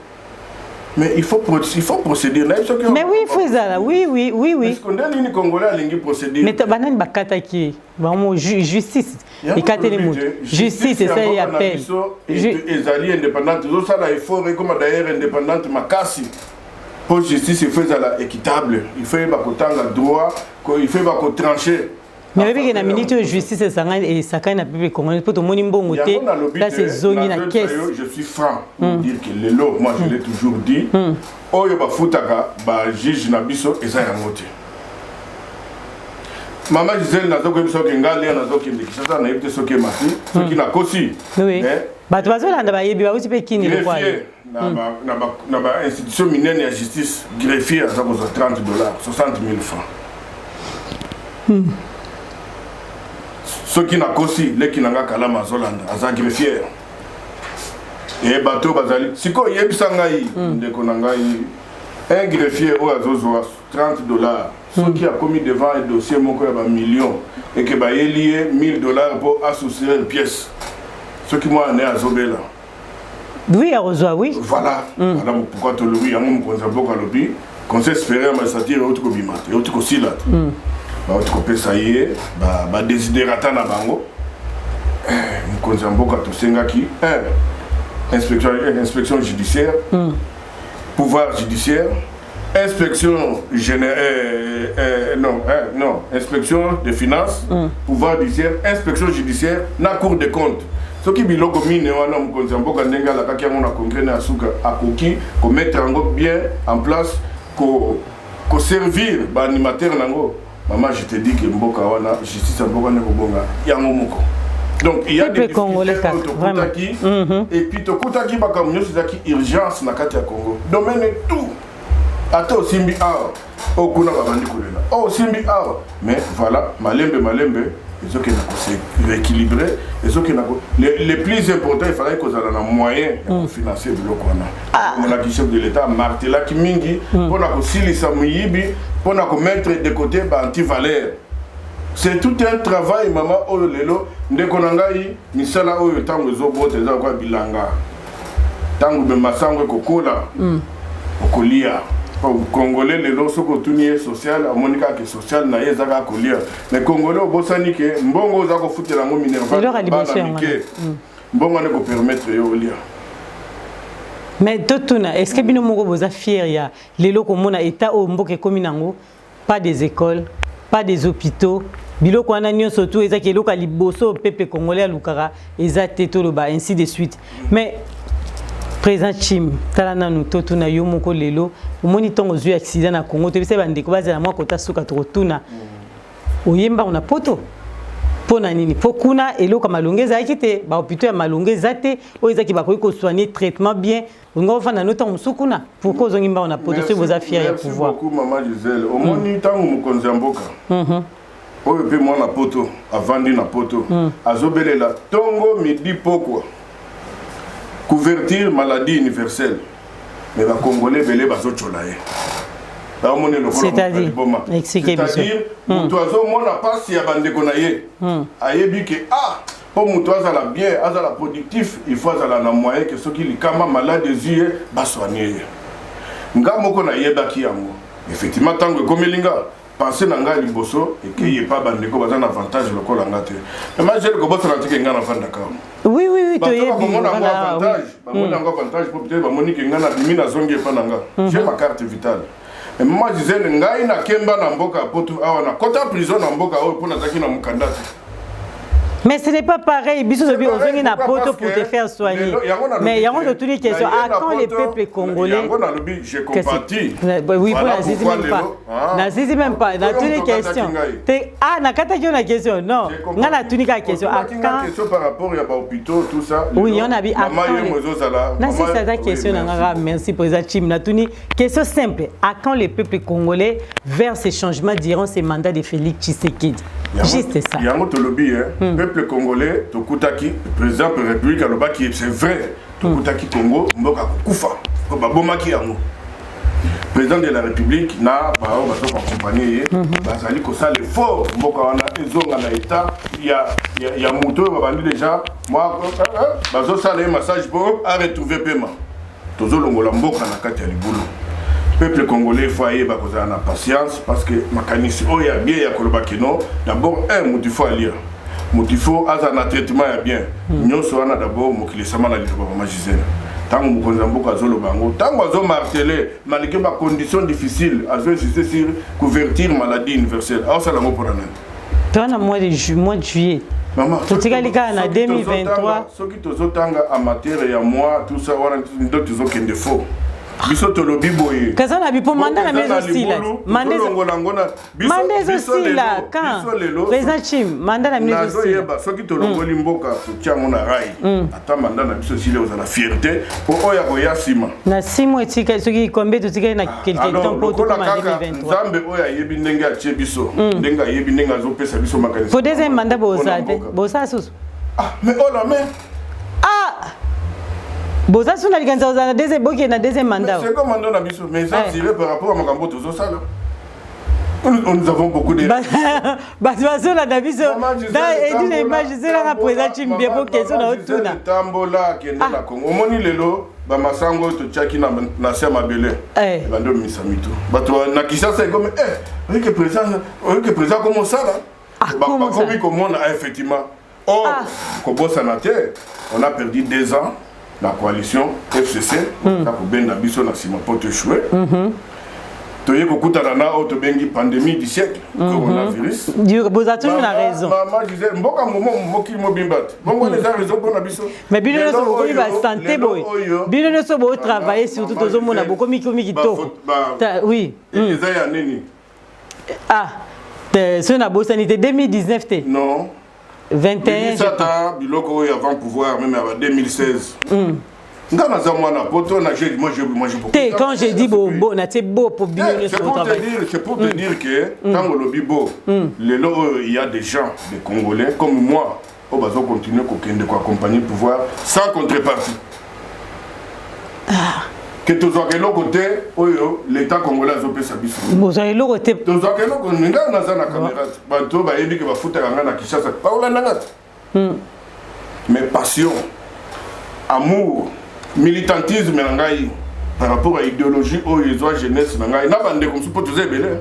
mais il faut procéder. Mais oui, il faut ezala, oui. Parce que nde nini Congolais alingi procédure? Mais banani bakataki bango? Justice ekateli moto, justice esali appel. Ezali indépendante, ezosala effort ekoma d'ailleurs indépendante makasi, mpo justice, il faut ezala équitable, il faut yeba kotanga droit, il faut yeba kotrancher. Mais oyebi ke na minute oyo justice esangani, esakani na peuple congolais, mpo tomoni mbongo te, place ezongi na caisse. Je suis franc pour dire que lelo, moi je l'ai toujours dit, oyo bafutaka bajuge na biso eza yango te. Mama Gisele, nazokoyebi soki nga lia nazokende Kinshasa, nayebi te soki emati, soki nakosi. Bato bazolanda bayebi, bauti mpe kini. Greffier na bainstitution minene ya justice, greffier aza kozwa 30 $, 60 000 francs. Soki nakosi, leki na nga Kalama azolanda, aza greffière. E bato bazali sikoyo, yebisa ngai, ndeko na ngai, un greffier oyo azozwa 30 $, soki akomi devant un dossier moko ya bamillion, eke bayeli ye 1000 $ mpo asoustraire pièce, soki mwana ne azobela? Oui, akozwa, oui. Voilà pourquoi tolobi yango. Mokonzi ya mboka alobi Conseil supérieur ya magistrature euti kobima te, euti kosila te, bauti kopesa ye badesiderata na bango. Mokonzi ya mboka, tosengaki inspection judiciaire, pouvoir judiciaire, inspection générale, non, non, inspection des finances, pouvoir judiciaire, inspection judiciaire na Cour des comptes. Soki biloko mine wana, mokonzi ya mboka, ndenge alakaki yango na congrès na ya suka, akoki komettre yango bien en place, koservir baanimateur nango, mama, je te dis que mboka wana, justice ya mboka wana ekobonga yango moko. Donc il y a des difficultés oyo tokutaki, et puis tokutaki makambo nyonso ezalaki urgence na kati ya Congo, domaine tout. Ata osimbi awa, oyo kuna babandi kolela, oyo osimbi awa. Mais voilà, malembe malembe ezokenda kose rééquilibrer, ezokenda. Le plus important, efalaki kozala na moyen ya kofinancer biloko wana. Omonaki chef de l'État martelaki mingi mpona kosilisa moyibi, mpona komettre de côté baantivaleur. C'est tout un travail, mama. Oyo lelo, ndeko na ngai, misala oyo ntango ezobota eza lokola bilanga, ntango masango ekokola, okolia. Congolais lelo, soki otuni ye social, amoni kaka social na ye eza kaka kolia. Mais Congolais obosani ke mbongo oza kofutela yango minerval bana mike, mbongo wana ekopermettre yo olia. Mais totuna, est ce que bino moko boza fier ya lelo komona état oyo mboka ekomi nango? Pas des écoles, pas des hôpitaux, biloko wana nyonso tu ezaki eloko ya liboso peuple congolais alukaka, eza te, toloba ainsi de suite. Mais président Chim, tala nanu, totuna yo moko, lelo omoni ntongo ozwi accident na Congo, toyebisa bandeko bazala mwa kota suka, tokotuna oyembango na Poto mpo na nini? Mpo kuna eloko ya malongo ezalaki te, bahôpitaux ya malongo eza te, oyo ezalaki bakoki kosoigner, traitement bien. Olinga ofanda no ntango mosusu kuna, pourquoi ozongi mbango na Poto soki boza fier ya pouvoir? Beaucoup, mama Gisele. Omoni, ntango mokonzi ya mboka oyo mpe mwana Poto avandi na Poto, azobelela ntongo, midi, pokwa couverture maladie universelle, mais Bacongolais ebele bazotyola ye, baomoni lokola liboma. C'est-à-dire moto azomona mpasi ya bandeko na ye, ayebi ke ah, mpo moto azala bien, azala productif, il faut azala na moyen ke soki likama, malade ezwi ye, basoigne ye. Nga moko nayebaki yango. Effectivement, ntango ekomeli nga, pensée na ngai liboso ekei epa bandeko baza na avantage lokola nga te. Mais jele kobosana teke nga navandaka. Oui, toyebi. Bamona yango avantage, bamoni yango avantage, po peut-être bamoni ke nga nabimi, nazongi epa na nga, j'ai ma carte vitale. Mama Gisele, ngai nakemba na mboka ya Poto awa, nakota prison na mboka oyo mpo nazalaki na mokanda te. Mais ce n'est pas pareil. Biso tobi ozongi na Poto pour te faire soigner. Mais yango totuni question: à quand les peuples congolais? Yango nalobi, je compatis. Oui, pour nazizi même pas. Nazizi même pas. Natuni question. Te ah, nakataki yo na question. Non. Nga natuni ka question. À quand question par rapport ya ba hôpitaux, tout ça. Oui, on a bi à quand. Na si ça question na nga. Merci, président Chim. Natuni question simple. À quand les peuples congolais vers ces changements durant ces mandats de Félix Tshisekedi? Juste ça. Yango tolobi, hein. Peuple congolais, tokutaki président de la République alobaki, c'est vrai, tokutaki Congo mboka kokufa, po babomaki yango. Président de la République na baoyo baza koaccompagne ye bazali kosala effort, mboka wana ezonga na état ya moto oyo babandi déjà mwa bazosala ye massage mpo aretrouve pema. Tozolongola mboka na kati ya libulu. Peuple congolais faut ayeba kozala na patience, parce que makanisi oyo ya bien ya koloba kino, d'abord un moto faut alia, moto faut aza na traitement ya bien, nyonso wana d'abord mokili esama na liloba. Mama Gisele, ntango mokonzi ya mboka azoloba yango, ntango azomartele malgré bacondition difficile, azoinsiste sur couverture maladie universelle, aosala yango mpona nani? Toza na mois de juillet. Mama, Totikali kaka na 2023. Soki tozotanga amateur ya moi, tout ça wana ndo tozokende faux. Biso tolobi boye. Kaza na bipo mandat na biso ezosila. Tolongola yango na Mandat ezosila quand, président Chim? Mandat na bino ezosila. Nazoyeba, soki tolongoli mboka, totia yango na rail, ata mandat na biso esili, ozala fierté mpo oyo akoya nsima. Na 6 mois etikali, soki combien totikali na quelque temps mpo Lokola tokoma kaka 2023. Nzambe oyo ayebi ndenge atie biso, ndenge ayebi ndenge azopesa biso makanisi. Po deuxième mandat bozala te. Mboka. Bosala susu? Ah, mais oh la mais Ah, boza su na likanisa kozala na deuxième, bokende na deuxième mandat? C'est comme mandat na biso, mais eza tiré par rapport à makambo tozosala. Nous avons beaucoup de Bato bazolanda biso edine image ezelaka. Président Chimbie, po question na otuna. Tambola, akende na Congo, omoni lelo bamasango oyo totiaki na se ya mabele ebandi omisa mitu. Bato na Kinshasa ekomi oyeke président, oyeke président komo osala, bakomi komona effectivement. Or kobosana te, on a perdu 2 ans na coalition FCC za kobenda biso na nsima mpo toéchoué. Toye kokutana na oyo tobengi pandémie du siècle, coronavirus. Boza toujours na raison. Mama Gisele, mboka momo, mokili mobimba te, bongo wana eza raison mpona biso. Mais bino nyonso bokomi basanté boye, bino nyonso botravaille, surtout tozomona bokomi komi kitoko, oui. Eza ya nini? Ah, soki nabosani te, 2019 te? Non. 21. Sata biloko oyo avant pouvoir, même ya ba 2016. Nga naza mwana poto na je moi je moi je Te, quand j'ai dit bo bo na tie bo po bino nyonso. C'est pour te dire, c'est pour te dire que ntango olobi bo, lelo oyo il y a des gens, des Congolais comme moi, oyo bazo continuer kokende koaccompagner pouvoir sans contrepartie, ke tozwaka eloko te oyo l'état congolais azopesa biso. Bozwa eloko te? Tozwaka eloko. Ngai naza na caméra te, bato bayebi ke bafutaka ngai na Kinshasa, bakolanda nga te. Mais passion, amour, militantisme na ngai par rapport à idéologie oyo ezwa jeunesse na ngai na bandeko mosusu, mpo toza ebele,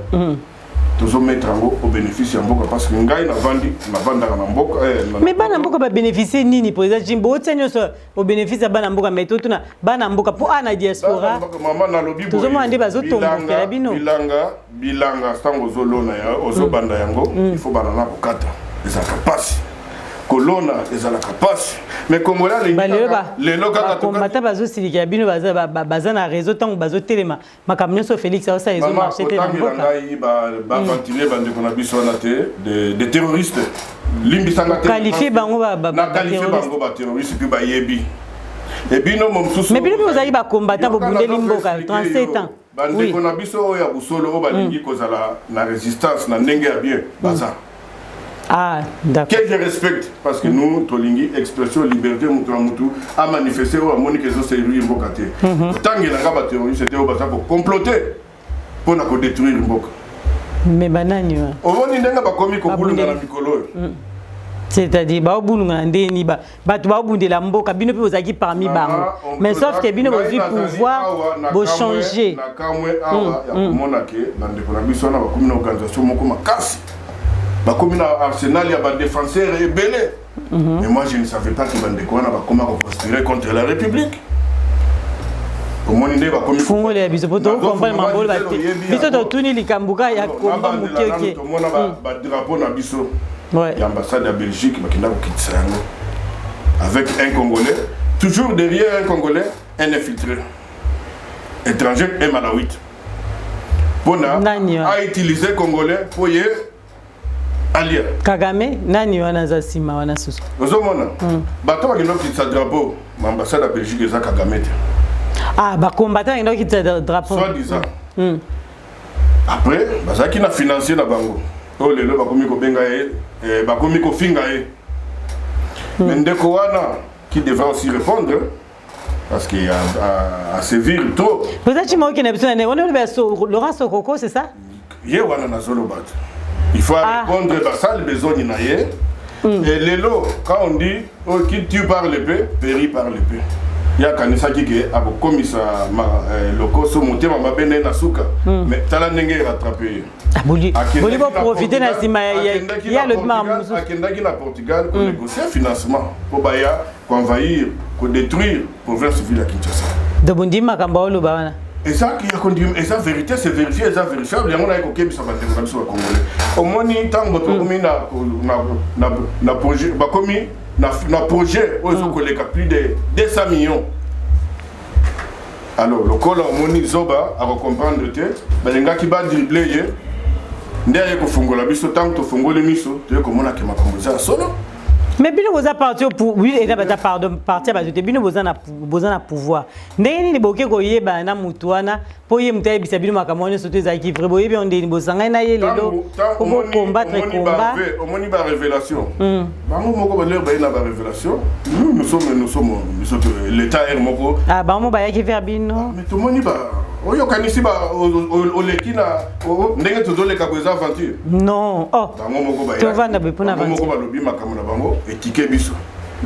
tozomettre yango au bénéfice ya mboka, parce que ngai navandi, navandaka na mboka. Mais bana mboka babénéficie nini, président Jimbo? Otia nyonso au bénéfice ya bana mboka, mais totuna bana mboka mpo a na diaspora. Mama, nalobi. Tozomona nde bazotombokela bino. Bilanga, bilanga, ntango ozolona, ozobanda yango, il faut banda na kokata, ezalaka mpasi. Kolona ezalaka mpasi, mais Congolais alingi lelo kaka. Bakombata bazosilikela bino, baza na réseau. Ntango bazotelema, makambo nyonso Félix aosala ezomarche te na mboka. Ngai baventile bandeko na biso wana te de terroriste, limbisanga te. Qualifie bango. Naqualifie bango baterroriste mpe bayebi ebino mosusu. Mais bino mpe ozali bacombattant, bobundeli mboka 37 ans. Bandeko na biso oyo ya bosolo, oyo balingi kozala na résistance na ndenge ya bien, baza Ah, d'accord. Que je respecte, parce que nous tolingi expression, liberté, mutu na mutu amanifeste oyo amoni ke ezoservir mboka te. Otangelanga baterroriste te, oyo baza kocomplote mpona kodétruire mboka. Mais banani wana? Omoni ndenge bakomi kobulunga na mikolo oyo. C'est-à-dire baobulunga na ndeni? Bato baobundela mboka, bino mpe bozalaki parmi bango, mais sauf ke bino bozwi pouvoir, bochange. Na kamwe awa ya komona ke bandeko na biso wana bakomi na organisation moko makasi, bakomi na arsenal ya badéfenseur ebele. Mais moi, je ne savais pas que bandeko wana bakoma koconspirer contre la République. Omoni nde bakomi. Fungoli ya biso po tocomprendre mambolo bate. Biso totuni likambo kaka ya komba moke oke. Tomona badrapeau na biso ya ambassade ya Belgique, bakenda kokitisa yango avec un Congolais toujours derrière, un Congolais, un infiltré étranger et malawite, mpona autiliser Congolais mpo ye alia. Kagame nani wana aza nsima wana susu? Ozomona bato bakenda kokitisa drapeau ma ambassade ya Belgique, eza Kagame te. Ah, bacombattant bakenda kokitisa drapeau? Soit disant. Après bazalaki na financier na bango oyo lelo bakomi kobenga ye, bakomi kofinga ye. Mais ndeko wana qui devra aussi répondre, parce qu'il a, a, a sévir trop. Président Chima, okende biso na ndenge wana, oloba Laurent Sokoko, c'est ça? Ye wana nazoloba te, il faut répondre basale besogne na ye. Et lelo, quand on dit: oh, qui tue par l'épée périt par l'épée, ye akanisaki ke akokomisa lokoso motema mabe nde na suka, mais tala ndenge erattrape ye. Boli boprofite na nsima ye, alobi makambo mosusu. Akendaki na Portugal konégocie financement mpo baya koenvahir, kodétruire province ville ya Kinshasa. Donc bondimi makambo aoloba wana? Eza ya kondima, eza vérité, c'est vérifié, eza vérifiable. Yango naye kokebisa bandeko na biso bacongolais. Omoni ntango bato bakomi na projet, bakomi na projet oyo ezokoleka plus de 200 millions. Alors lokola omoni zoba akocomprendre te, balingaki badrible ye nde aye kofungola biso. Ntango tofungoli miso, toye komona ke makambo eza ya solo. Mais bino boza parti, oui, eza baza, pardon, parti ya bato te. Bino boza na pouvoir, ndenge nini boke koyeba na mutu wana mpo ye moto ayebisa bino makambo nyonso to ezalaki vrai? Boyebi yango ndeni bosangani na ye lelo po bocombattre combat? Omoni barévélation, bango moko balere baye na barévélation. Nous sommes biso l'état ere moko. Ah, bango mo bayaki vers bino? Mais tomoni oyokanisi oleki na ndenge tozoleka bo, eza aventure. Non, oh. Bango moko. Tovanda boye mpona Bango moko balobi makambo na bango etike biso.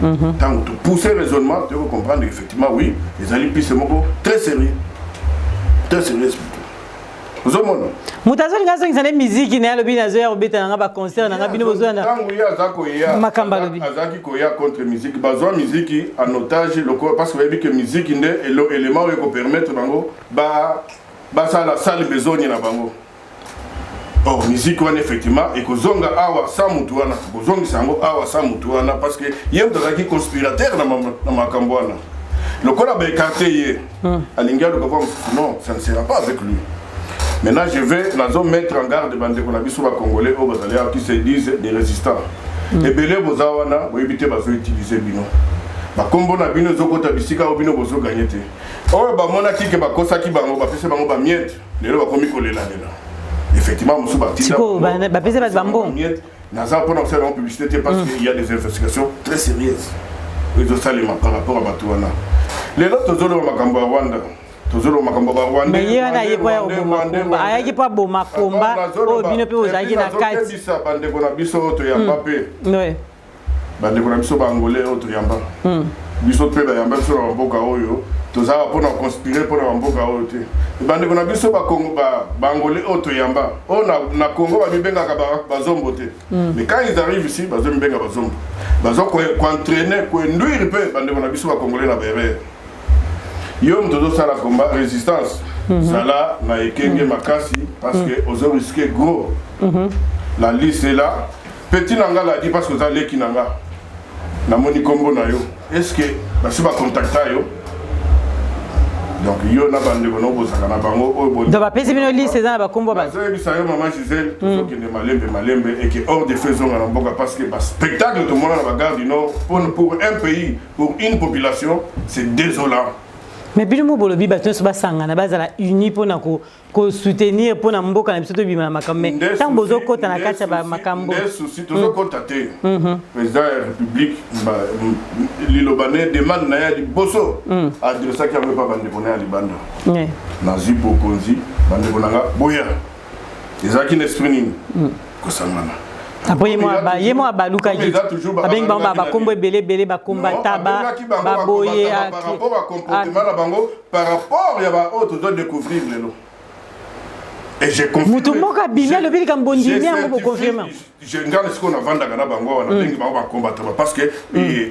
Ntango topousse raisonnement, toyoko comprendre effectivement, oui, ezali piste moko très sérieux, très sérieuse plutôt, ozomona. Moto azolinga azongisa nde miziki na ye, alobi nazoya kobeta nanga baconcert nanga, bino bozoya na Ntango ye aza koya Makambo alobi. Azalaki koya contre musique, bazwa musique en otage lokola, parce que bayebi ke musique nde élément oyo ekopermettre bango basala sale besogne na bango. Or musique wana effectivement ekozonga awa sa mutu wana, kozongisa yango awa sa mutu wana, parce que ye moto azalaki conspirateur na makambo wana. Lokola baécarte ye, alingi aluka voie mosusu. Non, ça ne sera pas avec lui. Maintenant, je vais nazo mettre en garde bandeko na biso bacongolais oyo bazali awa, qui se disent des résistants. Ebele boza wana, boyebi te, bazoutilize bino, bakombo na bino ezokota bisika oyo bino bozoganye te. Oyo bamonaki ke bakosaki bango, bapesi bango bamiettes, lelo bakomi kolelalela. Effectivement, mosusu batinda Sikoyo, bapesi bato bambongo. Bamiettes. Naza mpona kosala bango publicité te, parce qu'il y a des investigations très sérieuses oyo ezosalema par rapport à bato wana. Lelo tozoloba makambo ya Rwanda, tozoloba makambo ya barwandais. Mais ye wana aye mpo ya koboma komba, ayaki mpo aboma komba oyo bino mpe bozalaki na kati. Nazokebisa bandeko na biso oyo toyamba mpe, bandeko na biso baangolais oyo toyamba, biso mpe bayamba biso na bamboka oyo, tozalaka mpona conspire mpona bamboka oyo te. Bandeko na biso baangolais oyo toyamba, oyo na Congo bamibengaka bazombo te, mais quand ils arrivent ici bazomibenga bazombo, bazo koentraîne, koinduire mpe bandeko na biso bacongolais na baerreur. Yo moto ozosala combat résistance, zala na ekenge makasi, parce que ozo risque gros. La liste est là, petit na nga ladi, parce que oza leki na nga, namoni nkombo na yo. Est ce que basi bacontacta yo? Donc yo na bandeko na bozalaka na bango oyo. Donc bapesi bino liste eza na bakombo bato? Nazoyebisa yo, mama Gisele, tozokende malembe malembe eke hors de fait ezonga na mboka, parce que baspectacle tomona na bagare du Nord, pour un pays, pour une population, c'est désolant. Mais bino mo bolobi bato nyonso basangana, bazala uni mpona kosoutenir mpona mboka na biso tobima na makambo. Mais ntango bozokɔta na kati ya bamakambo Nde souci, tozokɔta te. Président ya République, liloba ne demande na ye ya liboso, adressaki yango epa bandeko na ye ya libanda: nazwi bokonzi, bandeko na nga boya. Ezalaki na esprit nini? Kosangana. Après ye mo abalukaki, abengi bango bakombo ebele ebele, bakombata, baboye. Par rapport à comportement na bango, par rapport ya baoyo tozodécouvrir lelo. Motu moko abimi, alobi likambo, ndimi yango, boconfirme? Nga sikoyo navandaka na bango awa, nabengi bango bakombataba parce que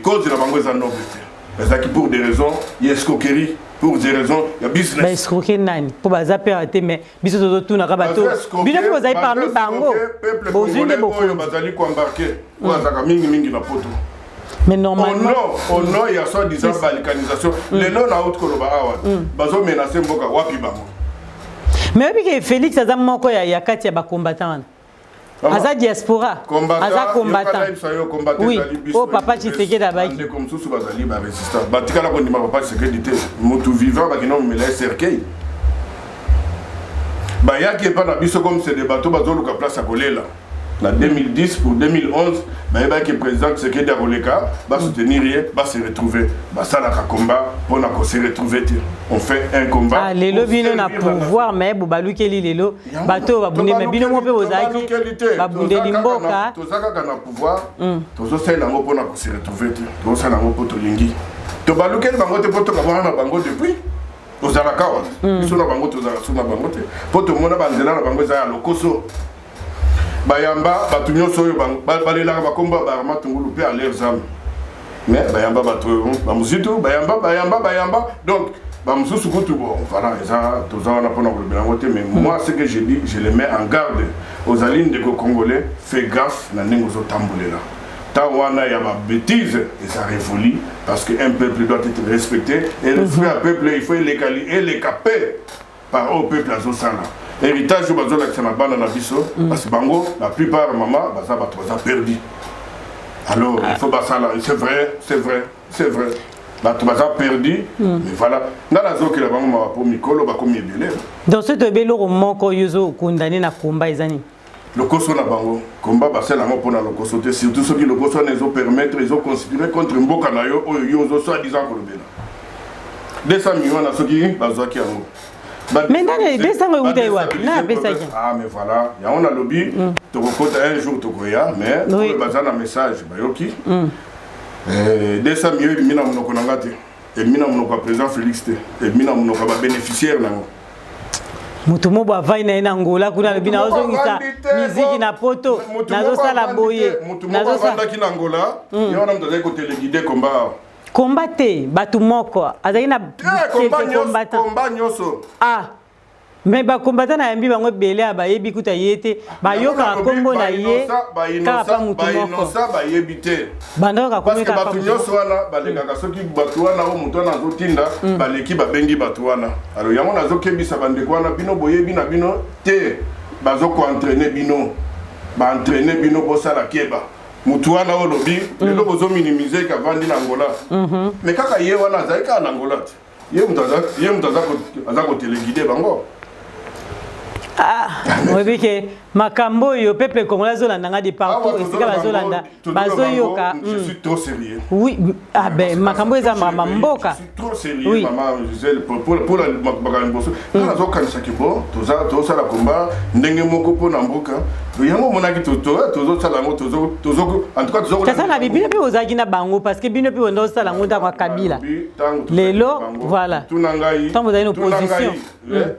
cause na bango eza noble te. Ezalaki pour des raisons ya escroquerie, pour des raisons ya business. Baescroquer nani? Mpo baza pere te, mais biso tozotunaka bato, bino mpe bozali parmi bango, bozwi nde. Oyo bazali koembarke, oyo azalaka mingimingi na Poto. Mais normalement Au nom ya soi-disant balkanisation, lelo na auti koloba awa, bazomenace mboka, wapi bango? Mais oyebi ke Félix aza moko ya kati ya bacombattant wana, aza diaspora, aza combattant, oui, oyo papa Tshisekedi abaki. Bandeko mosusu bazali barésistant, batikala kondima papa Tshisekedi te. Motu vivant bakenda komela ye cercueil, bayaki epa na biso comme c'est des bateau, bazoluka place ya kolela. Na 2010 pour 2011, bayebaki président Tshisekedi akoleka, basoutenir ye, base retrouver. Basalaka combat mpona kose retrouver te. On fait un combat. Ah, lelo bino na pouvoir, mais bobalukeli lelo bato oyo babundeli, mais bino mo mpe bozalaki babundeli mboka. Toza kaka na pouvoir, tozosalela yango mpona kose retrouver te. Tozosala yango mpo tolingi. Tobalukeli bango te mpo tokabwana na bango. Depuis tozalaka wana, biso na bango tozalaka so na bango te, mpo tomona banzela na bango eza ya lokoso. Bayamba bato nyonso oyo balelaka bakombo ya Barma Tungulu mpe à leurs âmes, mais bayamba bato oyo bamozitu, bayamba, bayamba, bayamba. Donc bamosusu kutu, bon, voilà, eza toza wana mpona kolobela yango te. Mais moi, ce que je dis, je le mets en garde: ozali ndeko congolais, fais gaffe na ndenge ozotambolela. Ntango wana ya babêtise eza révolu, parce que un peuple doit être respecté, et respect ya peuple, il faut elekali, eleka pe par oyo peuple azosala, héritage oyo bazolakisa na bana na biso, parce que bango, la plupart, mama, baza bato baza perdu. Alors il faut basala, c'est vrai, c'est vrai, c'est vrai, bato baza perdu. Mais voilà, nga nazokela bango mawa po mikolo bakomi ebele. Donc soki toyebi eloko moko oyo ozokondane na komba, eza nini? Lokoso na bango. Komba basala yango mpona lokoso te, surtout soki lokoso wana ezopermettre, ezoconspire contre mboka na yo oyo yo ozo soi-disant kolobela. 200 millions wana, soki bazwaki yango. Mais nani 200 euta ye wapi? Nani apesaki? Ah, mais voilà, yango nalobi, tokokota un jour, tokoya. Mais oyo baza na message bayoki, 200 millions ebimi na monoko na nga te, ebimi na monoko ya président Félix te, ebimi na monoko ya babénéficiaire nango. Moto moko avai na ye na Ngola kuna, alobi nazozongisa miziki na poto, nazosala boye. Motu moko avandaki na Ngola, ye wana moto azali kotéléguider komba awa. Komba te, bato moko azalaki na komba nyonso. Ah, mais bacombattant nayambi bango ebele ya bayebi kuta ye te, bayokaka nkombo na ye kaka pa mutu moko. Bayebi te. Bandayoka. Parce que bato nyonso wana balekaka, soki bato wana oyo moto wana azotinda, baleki, babengi bato wana. Alors yango nazokebisa bandeko wana, bino boyebi na bino te, bazokoentraîner bino, baentraîner bino, bosala keba. Motu wana oyo olobi lelo bozominimiser kavandi na Angola, mais kaka ye wana azali kaka na Angola te, ye moto aza kotéléguider bango. Ah, oyebi ke makambo oyo peuple congolais azolanda nga de partout, esika bazolanda, bazoyoka. Je suis trop sérieux. Oui, ah ben, makambo eza makambo mboka. Je suis trop sérieux. Oui, mama Gisèle, pour la makambo liboso nga nazokanisaki, bo tozosala komba ndenge moko mpo na mboka. Yango omonaki tozosala yango, en tout cas. Kasa na bino mpe ozalaki na bango, parce que bino mpe bonda osala yango ntango ya Kabila. Lelo voilà, tuna ngai. Ntango bozali na opposition.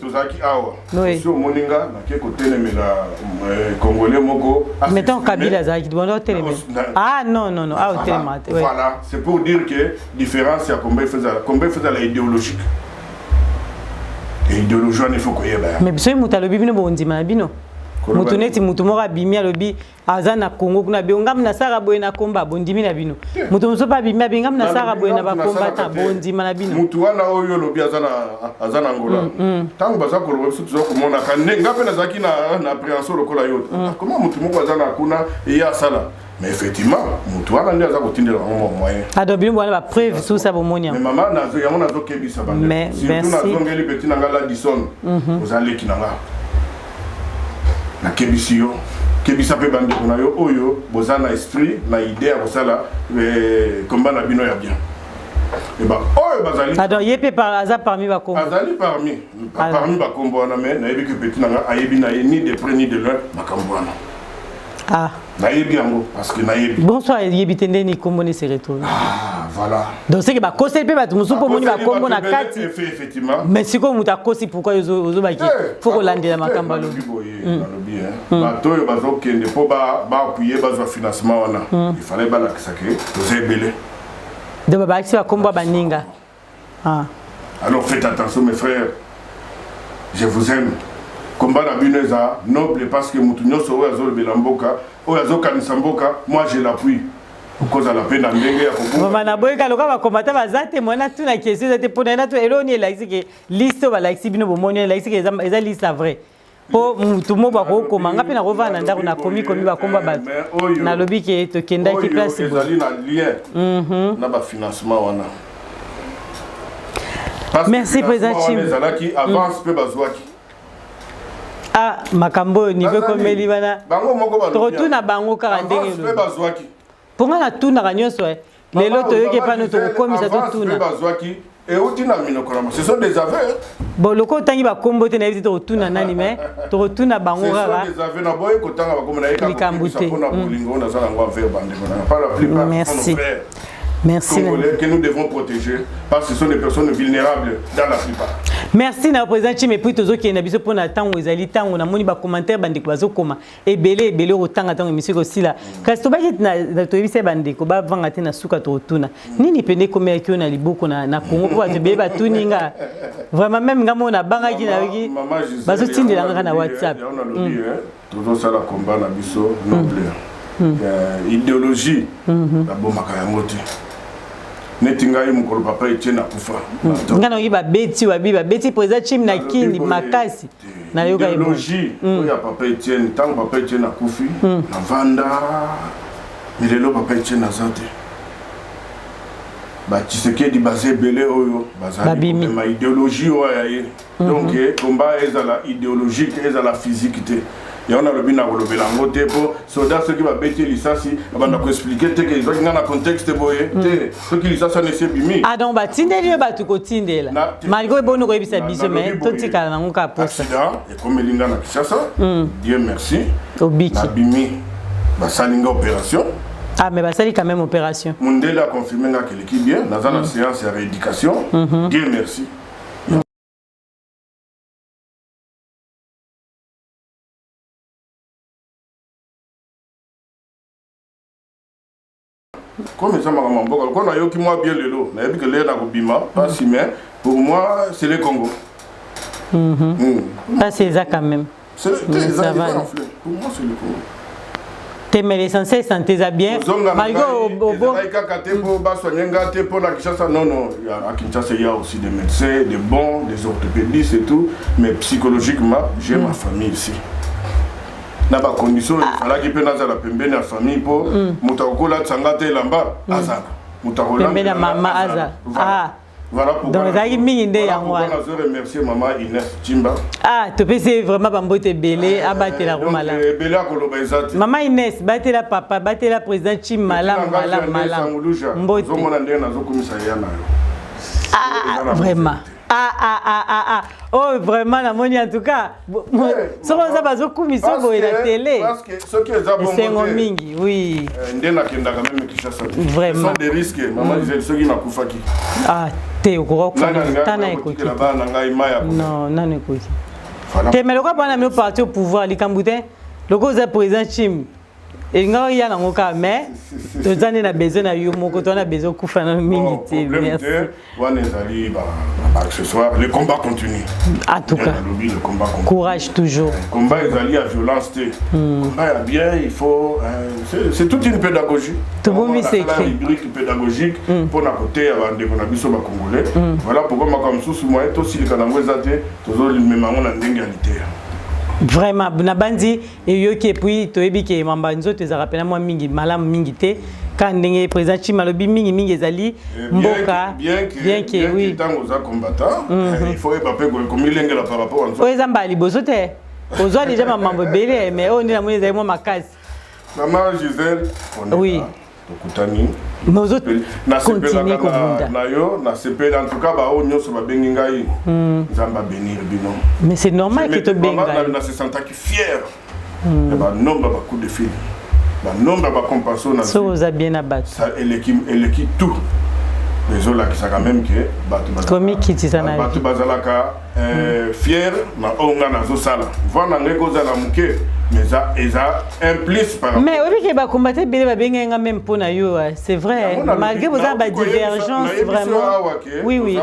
Tozalaki awa, si omoni nga nake kotelemela congolais moko. Mais ntango Kabila azalaki, bonda otelemela? Ah non, non, non, ah, otelema te. Voilà, c'est pour dire que différence ya combat, efezala combat, efezala idéologique, et idéologie wana, il faut koyeba. Mais soki moto alobi, bino bondima na bino? Moto neti moto moko abimi, alobi aza na Congo kuna, be ngambu nasalaka boye na komba, bondimi na bino? Moto mosusu mpe abimi, abi ngambu nasalaka boye na bacombattant, bondima na bino? Motu wana oyo olobi aza na Angola, ntango baza koloba, biso toza komonaka nde nga mpe nazalaki na appréhension lokola yo, koma motu moko aza na kuna eye asala. Mais effectivement, motu wana nde aza kotindela bango mwa moyen. Ah, donc bino bwana bapreuve, tout ça bomoni yango. Mais mama, yango nazokebisa bande, surtout nazongeli petit na nga Ladison, oza leki na nga, nakebisi yo, kebisa mpe bandeko na yo oyo boza na esprit, na idée ya kosala komba na bino ya bien. Eba oyo bazali. Ah, donc ye mpe aza parmi bakombo? Azali parmi bakombo wana, mais nayebi ke petit na nga ayebi na ye ni de près ni de loin makambo wana. Ah. Nayebi yango parce que nayebi. Bonsoir, yebi te ndeni kombo ne se retrouve. Ah, voilà. Donc c'est que bakoseli mpe bato mosusu, mpo omoni bakombo na kati. Effectivement. Mais sikoyo moto akosi, pourquoi ozobaki faut kolandela makambo alobi? Nalobi bato oyo bazokende mpo baappuyer, bazwa financement wana, il fallait balakisa ke toza ebele. Donc balakisi bakombo ya baninga. Ah. Alors faites attention, mes frères, je vous aime. Komba na bino eza noble, parce que motu nyonso oyo azolobela mboka, oyo azokanisa mboka, moi je l'appuie. Okozala mpe na ndenge ya koboma naboyika loka bakomata baza te. Mwana tuna question eza te mpona ye natuna eloko nini elakisi ke liste oyo balakisi bino, bomoni, elakisi ke eza liste ya vrai, mpo mutu moko akokoma, nga mpe nakovanda na ndako, nakomi komi bakomba bato, nalobi ke tokendaki place. Ezali na lien na bafinancement wana. Merci, président Chim. Ezalaki avance mpe bazwaki. Ah, makambo oyo niveau ekomeli wana. Bango moko balobi. Tokotuna bango kaka ndenge mpe bazwaki. Mpo nga natunaka nyonso eh. Lelo toyoki epano tokokomisa totuna. Mpe bazwaki euti na minoko na ce sont des aveux. Bon, lokola otangi bakombo te, nayebi te tokotuna nani, mais tokotuna bango kaka. Ce sont des aveux, naboyi kotanga bakombo, naye likambo te mpona bolingo naza nango envers bandeko nanga par la plupart. Merci. Frères Merci. Congolais que nous devons protéger parce que ce sont des personnes vulnérables dans la plupart. Merci na président Chime. Et puis tozokende na biso mpona ntango ezali ntango namoni bacommentaire, bandeko bazokoma ebele ebele, okotanga ntango émission ekosila. Kasi tobaki toyebisa bandeko bavanga te, na suka tokotuna nini pene ekomelaki yo na liboko na Congo, mpo bato ebele batuni nga vraiment, même nga moko nabangaki, nayoki bazotindela nga na WhatsApp. Tozosala combat na biso noble. Idéologie babomaka yango te. Neti ngai, mokolo papa Etienne akufa, nga nayoki babeti wabi, babeti président Chim na Kini makasi, nayoka. Idéologie oyo ya papa Etienne, ntango papa Etienne akufi, navanda, mais lelo papa Etienne aza te, baTshisekedi baza ebele oyo bazali komema idéologie oyo ya ye. Donc combat ezala idéologique, ezala physique te. Yango nalobi na kolobela yango te, mpo soda soki babeti lisasi, babanda koexpliquer te ke ezwaki nga na contexte boye te. Soki lisasi wana esi ebimi. Ah, donc batindeli yo bato kotindela, malgré eboni koyebisa biso, mais totikala nango kaka posa. Accident ekomeli nga na Kinshasa, Dieu merci. Obiki. Nabimi, basali nga opération. Ah, mais basali quand même opération. Mondele aconfirme nga keleki bien, naza na séance ya rééducation, Dieu merci. Comme eza makambo ya mboka, lokola nayoki mwa bien lelo, nayebi ke lelo nakobima pasi, mais pour moi c'est le Congo. Pasi eza quand même. Ça va, pour moi c'est le Congo. Te, mais l'essentiel santé eza bien. Malgré ezalaki kaka te mpo basoigne nga te mpo na Kinshasa. Non, non, à Kinshasa il y a aussi des médecins, des bons, des orthopédistes et tout, mais psychologiquement j'ai ma famille ici. Na bacondition ezalaki mpe nazala pembeni ya famille, mpo moto akokolatisa nga te elamba azala, moto pembeni ya mama aza. Ah. Voilà pourquoi. Donc ezalaki mingi nde yango wana. Nazo remercier mama Inès Chimba. Ah, topesi vraiment bambote ebele, abatela ko malamu. Ebele akoloba eza te. Mama Inès, batela papa, batela président Chim malamu, malamu, malamu. Mbote. Ozomona ndenge nazokumisa ya na yo. Ah, vraiment. Ah ah ah ah ah, oh vraiment, namoni en tout cas soki oza bazokumisa boye na télé, soki eza esengo mingi, oui. Nde nakendaka même Kinshasa. Vraiment. Sont des risques, mama Gisèle. Soki nakufaki, ah te, okoka tana ekoki. Bana na ngai mai. Non, nano ekoki te, mais lokola bana mino parti au pouvoir, likambo te. Lokola oza président Chim, elingaka oya nango kaka, mais toza nde na besoin na yo moko, toza na besoin okufa nano mingi te. Merci. Wana ezali baaccessoire, le combat continue. En tout cas nalobi le combat continue. Courage toujours. Combat ezali ya violence te, combat ya bien, il faut c'est toute une pédagogie. Tobombi secret. Rubrique pédagogique mpona koteya bandeko na biso bacongolais. Voilà pourquoi makambo mosusu moye tosilika nango eza te, tozomema yango na ndenge ya liteya. Vraiment, na bandi eyoki. Et puis toyebi ke mamba nzoto ezalaka mpena mwa mingi malamu mingi te, kaka ndenge président Chima alobi, mingi mingi ezali mboka. Bien que oui, ntango oza combattant, il faut yeba mpe komilengela par rapport oyo eza mbala liboso te. Ozwa déjà mamambo ebele, mais oyo nde namoni ezali mwa makasi. Mama Gisèle, oui. Tokutani. Mais ozocontinue kobunda. Na yo nasepeli. En tout cas baoyo nyonso babengi ngai, Nzambe abénir bino. Mais c'est normal ke tobenga. Na se sentaki fier ya banombre ya bacoup de fil, banombre ya bacompassion. Soki oza bien na bato. Eleki, eleki tout. Ezolakisaka même ke bato komikitisa na bato bazalaka fier na oyo ngai nazosala. Voi na ngai kozala moke, mais eza un plus par Mais oyebi ke bacombattants ebele babengai nga même mpo na yo. C'est vrai, malgré boza badivergence, vraiment, oui,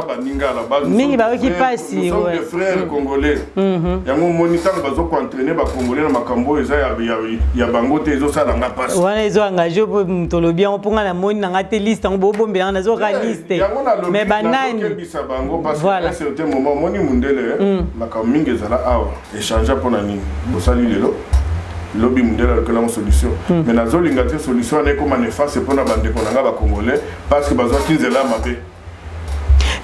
mingi bayoki mpasi. Des frères congolais. Yango omoni ntango bazokoentraîne bacongolais na makambo oyo eza ya bango te, ezosala nga mpasi. Wana ezoengage mpo moto olobi yango, mpo nga namoni nanga te liste yango bobombelanga, nazoka liste, mais banani? Nazokebisa bango parce que un certain moment omoni mundele, makambo mingi ezala awa échange. Mpona nini bosali lelo, lobi mundele alukelango solution? Mais nazolinga te solution wana ekóma néfaste mpona bandeko na nga bacongolais, parce que bazwaki nzela ya mabe.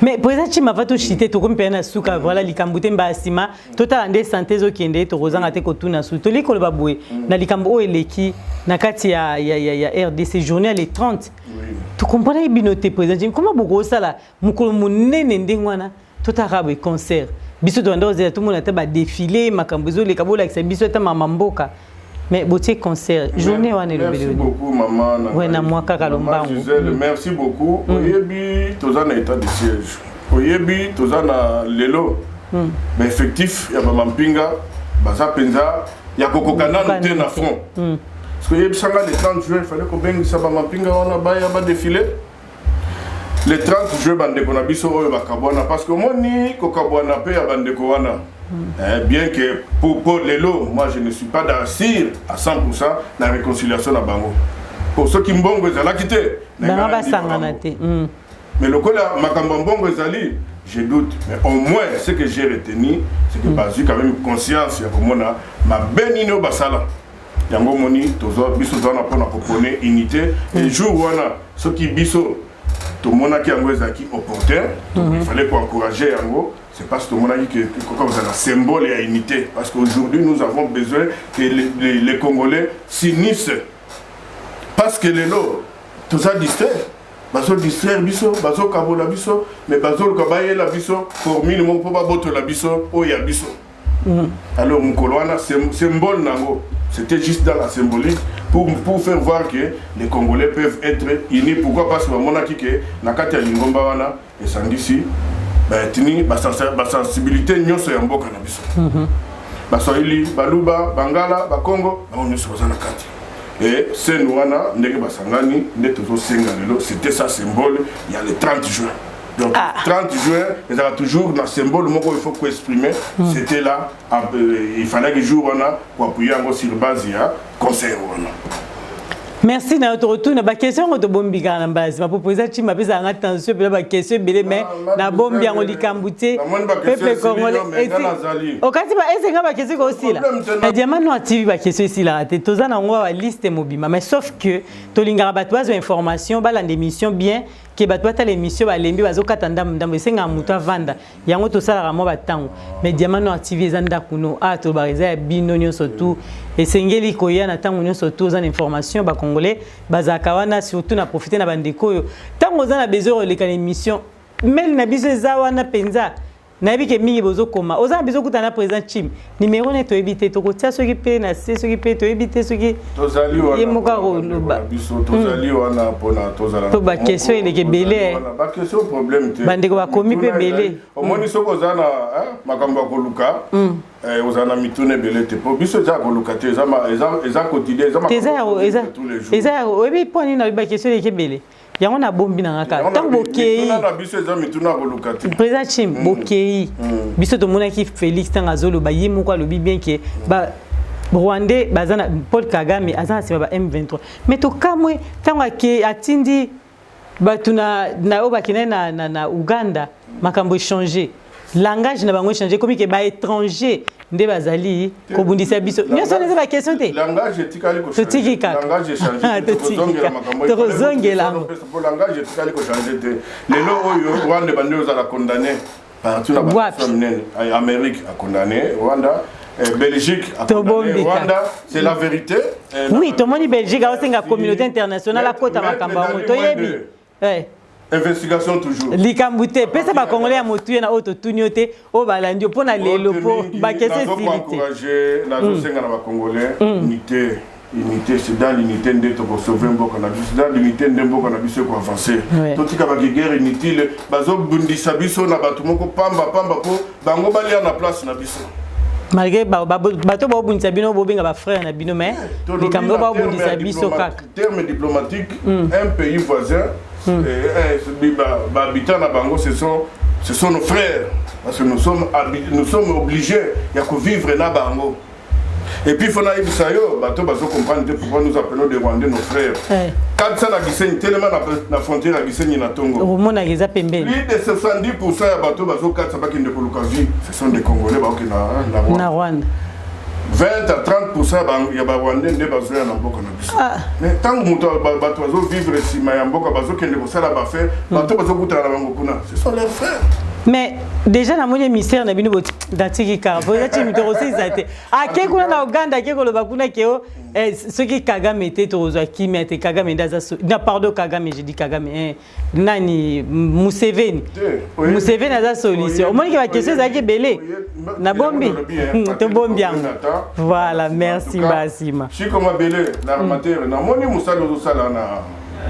Mais président Chima va toshite, tokomi mpe na suka. Voilà, likambo te, mbala nsima totala nde santé ezokende, tokozanga te kotuna su. Toli koloba boye na likambo oyo eleki na kati ya RDC, journée ya le 30, tokomponaki bino te. Président Chima, comment bokosala mokolo monene ndenge wana, totalaka boye concert? Biso tobanda kozela tomona ata badéfilé, makambo ezoleka, bolakisa biso ata mama mboka, mais botie concert journée wana. Elobeli Merci beaucoup, mama. Ouais, na mwa kaka lombango. Gisèle, merci beaucoup. Oyebi, toza na état de siège. Oyebi, toza na lelo baeffectif ya bamampinga baza mpenza ya kokoka nanu te na front, parce que oyebisanga, le 30 juin, fallait kobengisa bamampinga wana baya badéfilé le 30 juin. Bandeko na biso oyo bakabwana, parce que omoni kokabwana mpe ya bandeko wana, bien que pour lelo, moi je ne suis pas sûr à 100% na réconciliation na bango, po soki mbongo ezalaki te, bango basangana te. Mais lokola makambo ya mbongo ezali, je doute. Mais au moins, ce que j'ai retenu, c'est que bazwi quand même conscience ya komona mabe nini oyo basala. Yango omoni biso toza na mpona koprôner unité. Et jour wana, soki biso tomonaki yango ezalaki opportun, il fallait koencourager yango. C'est parce que tomonaki que koka kozala symbole ya unité, parce qu'aujourd'hui nous avons besoin que les Congolais s'unissent, parce que lelo toza distrait, bazodistraire biso, bazokabola biso, mais bazoluka bayela biso formule moko mpo babotola biso oyo ya biso. Alors mokolo wana, symbole nango, c'était juste dans la symbolique pour faire voir que les Congolais peuvent être unis. Pourquoi? Parce que bamonaki ke na kati ya lingomba wana esangisi baethnie, basensibilité nyonso ya mboka na biso: Baswahili, Baluba, Bangala, Bakongo, bango nyonso baza na kati. Et scène wana, ndenge basangani nde tozosenga lelo, c'était ça symbole ya le 30 juin. Donc ah, 30 juin ezalaka toujours na symbole moko il faut koexprimer. C'était là, il fallait que jour wana koappuyer yango sur base ya concert wana. Merci na yo. Tokotuna baquestion yango, tobombi kaka na mbala nsima, po président Chima apesaka tension mpena, baquestion ebele, mais nabombi yango, likambo te. Peuple congolais okati esenga baquestion kosila na Diamant Noir TV. Baquestion esilaka te, toza nango baliste mobima, mais sauf que tolingaka bato bazwa information, balanda émission bien, ke bato batala émission, balembi, bazokata ndambo ndambo, esengaka moto avanda. Yango tosalaka mwa batango. Mais Diamant Noir TV eza ndako no a tolobaka, eza ya bino nyonso tu. Esengeli koya na ntango nyonso tu oza na information, bacongolais bazalaka wana. Surtout na profite na bandeko oyo, ntango oza na besoin koleka na émission, mail na biso eza wana mpenza. Nayebi ke mingi bozokoma, oza na besoin okutana na président Chim, numéro ne toyebi te, tokotia soki mpe na se, soki mpe toyebi te, soki ye moko akoloba. Tozali wana mpona tozala. To baquestion eleki ebele. Baquestion, problème te. Bandeko bakomi mpe ebele. Omoni, soki oza na makambo ya koluka, ozala na mituna ebele te, po biso eza ya koluka te, eza quotidien, eza eza. Oyebi mpo nini nayebi baquestion eleki ebele? Yango nabombi nanga kaka ntango bokei. Biso eza mituna koluka te. Président Chim, bokei, biso tomonaki Félix ntango azoloba, ye moko alobi bien ke Rwandais baza na Paul Kagame aza na nsima ba M23. Mais tokamwe ntango atindi bato na oyo bakendaki na Uganda, makambo échange, langage na bango échange, ekomi ke baétranger nde bazali kobundisa biso nyonso. Wana eza baquestion te. Totiki kaka, tokozongela yango. Langage etikali kochange te. Lelo oyo Rwanda bandi ozala condamné partout na baso minene. Amérique acondamné Rwanda, Belgique a Rwanda, c'est la vérité. Oui, tomoni Belgique aosenga communauté internationale akota makambo yango, toyebi. Investigation toujours. Likambo te, pesa bakongolais ya motuya na oyo totuni yo te, oyo balandi yo mpo na lelo, mpo baquestion esili te. Nazosenga na bacongolais unité, unité. C'est dans l'unité nde tokosauve mboka na biso, c'est dans l'unité nde mboka na biso ekoavance. Totika baguerre inutile, bazobundisa biso na bato moko pamba pamba mpo bango balia na place na biso. Malgré bato baobundisa bino, bobenga bafrère na bino, mais likambo baobundisa biso kaka. Terme diplomatique, un pays voisin, bahabitant na bango, ce sont nos frères, parce que nous sommes obligés ya kovivre na bango. Et puis faut nayebisa yo, bato bazocomprendre te pourquoi nous appelons des Rwandais nos frères. Katisa na Gisenyi, telema na frontière ya Gisenyi na Tongo. Omonaka eza pembeni. Plus de 70 ya bato bazokatisa bakende koluka vie, ce sont des Congolais, baokende na Rwanda. 20 à 30 ya barwandais nde bazoya na mboka na biso. Mais ntango moto, bato bazovivre nsima ya mboka, bazokende kosala baaffaires, bato bazokutana na bango kuna, ce sont leurs frères. Mais déjà namoni émissaire na bino natiki kaka po eza timi tokosilisa te. Ake kuna na Uganda, ake koloba kuna ke o soki Kagame te, tokozwa kimia te. Kagame nde aza na, pardon, Kagame, je dis Kagame, nani, Museveni. Museveni aza solution. Omoni ke baquestion ezalaki ebele, nabombi, tobombi yango. Voilà, merci basima. Chiko Mabele l'armateur, namoni mosala ozosala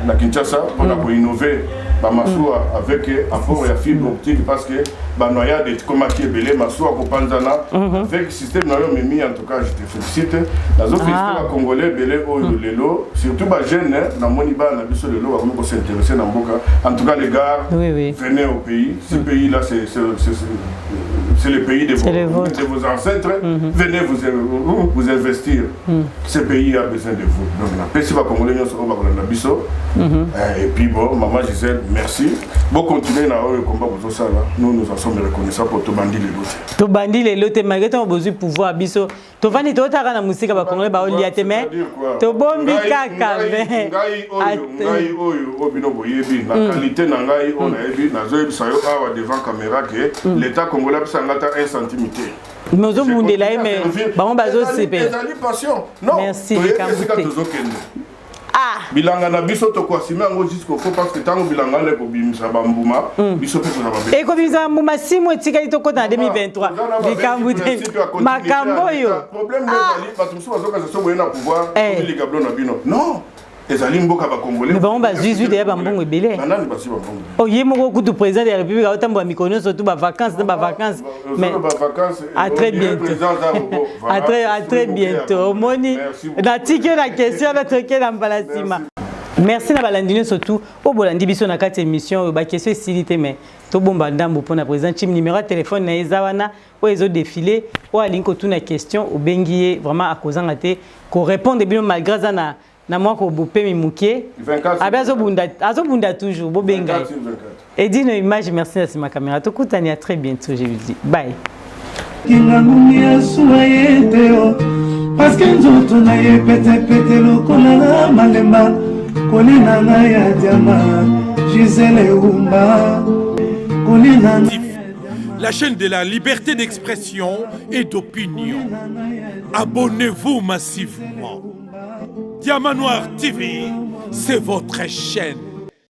na Kinshasa mpona koinnover bamasuwa avec apport ya fibre optique, parce que banoyade ekomaki ebele, masuwa kopanzana avec système na yo memi. En tout cas, je te félicite. Nazofélicite bacongolais ebele oyo lelo, surtout bajeune. Namoni bana na biso lelo bakomi kos'intéresser na mboka. En tout cas, les gars, oui. venez au pays. Ce pays là, c'est le pays de vos ancêtres. Venez vous investir. Ce pays a besoin de vous. Donc napesi bacongolais nyonso oyo bakolanda biso. Et puis bon, maman Gisèle, merci. Bon, continuer na oyo combat bozosala. Nous, nous en sommes reconnaissants pour tobandi lelo te. Tobandi lelo te, malgré ntango bozwi pouvoir, biso tovandi, totaka na mosika, bacongolais baolia te, mais tobombi kaka. Ngai oyo, oyo bino boyebi na qualité na ngai oyo nayebi, nazoyebisa yo awa devant caméra ke l'État congolais apesa nga ata 1 centime te. Mais ozobundela ye, mais bango bazosepela. Ezali passion. Non, toyebi esika tozokende. Bilanga na biso, tokoassumer yango jusqu'au fond, parce que ntango bilanga wana ekobimisa bambuma, biso mpe tozala. Ekobimisa bambuma simu etikali, tokota na 2023. Likambo te, makambo oyo. Problème ezali, bato mosusu bazokanisa so boye na pouvoir, ligablo na bino. Non, ezali mboka bacongolais. Bango bazwi deya bambongo ebele. Banani bazwi bambongo? Oh, ye moko kutu président de la République aotambola mikolo nyonso tu, bavacance na bavacance. Mais à très bientôt, à très bientôt. Omoni, natiki yo na question na toke na mbala nsima. Merci na balandi nyonso tu oyo bolandi biso na kati ya émission oyo. Baquestion esili te, mais tobomba ndambo mpona président Chim. Numéro ya telefone na ye eza wana oyo ezodéfiler. Oyo alingi kotuna question, obengi ye, vraiment akozanga te korépondre bino, malgré aza na mwa kobopemi moke, abe azobunda, azobunda toujours. Bobenga ye. Edino Image, merci na nsima caméra. Tokutani à très bientôt, je vous dis bye. Kinga ngungi asuwa ye te o, parce que nzoto na ye petepete lokola na malemba. Kolina ngai ya diama, Gisele Umba, kolina. La chaîne de la liberté d'expression et d'opinion. Abonnez-vous massivement. Diamant Noir TV, c'est votre chaîne.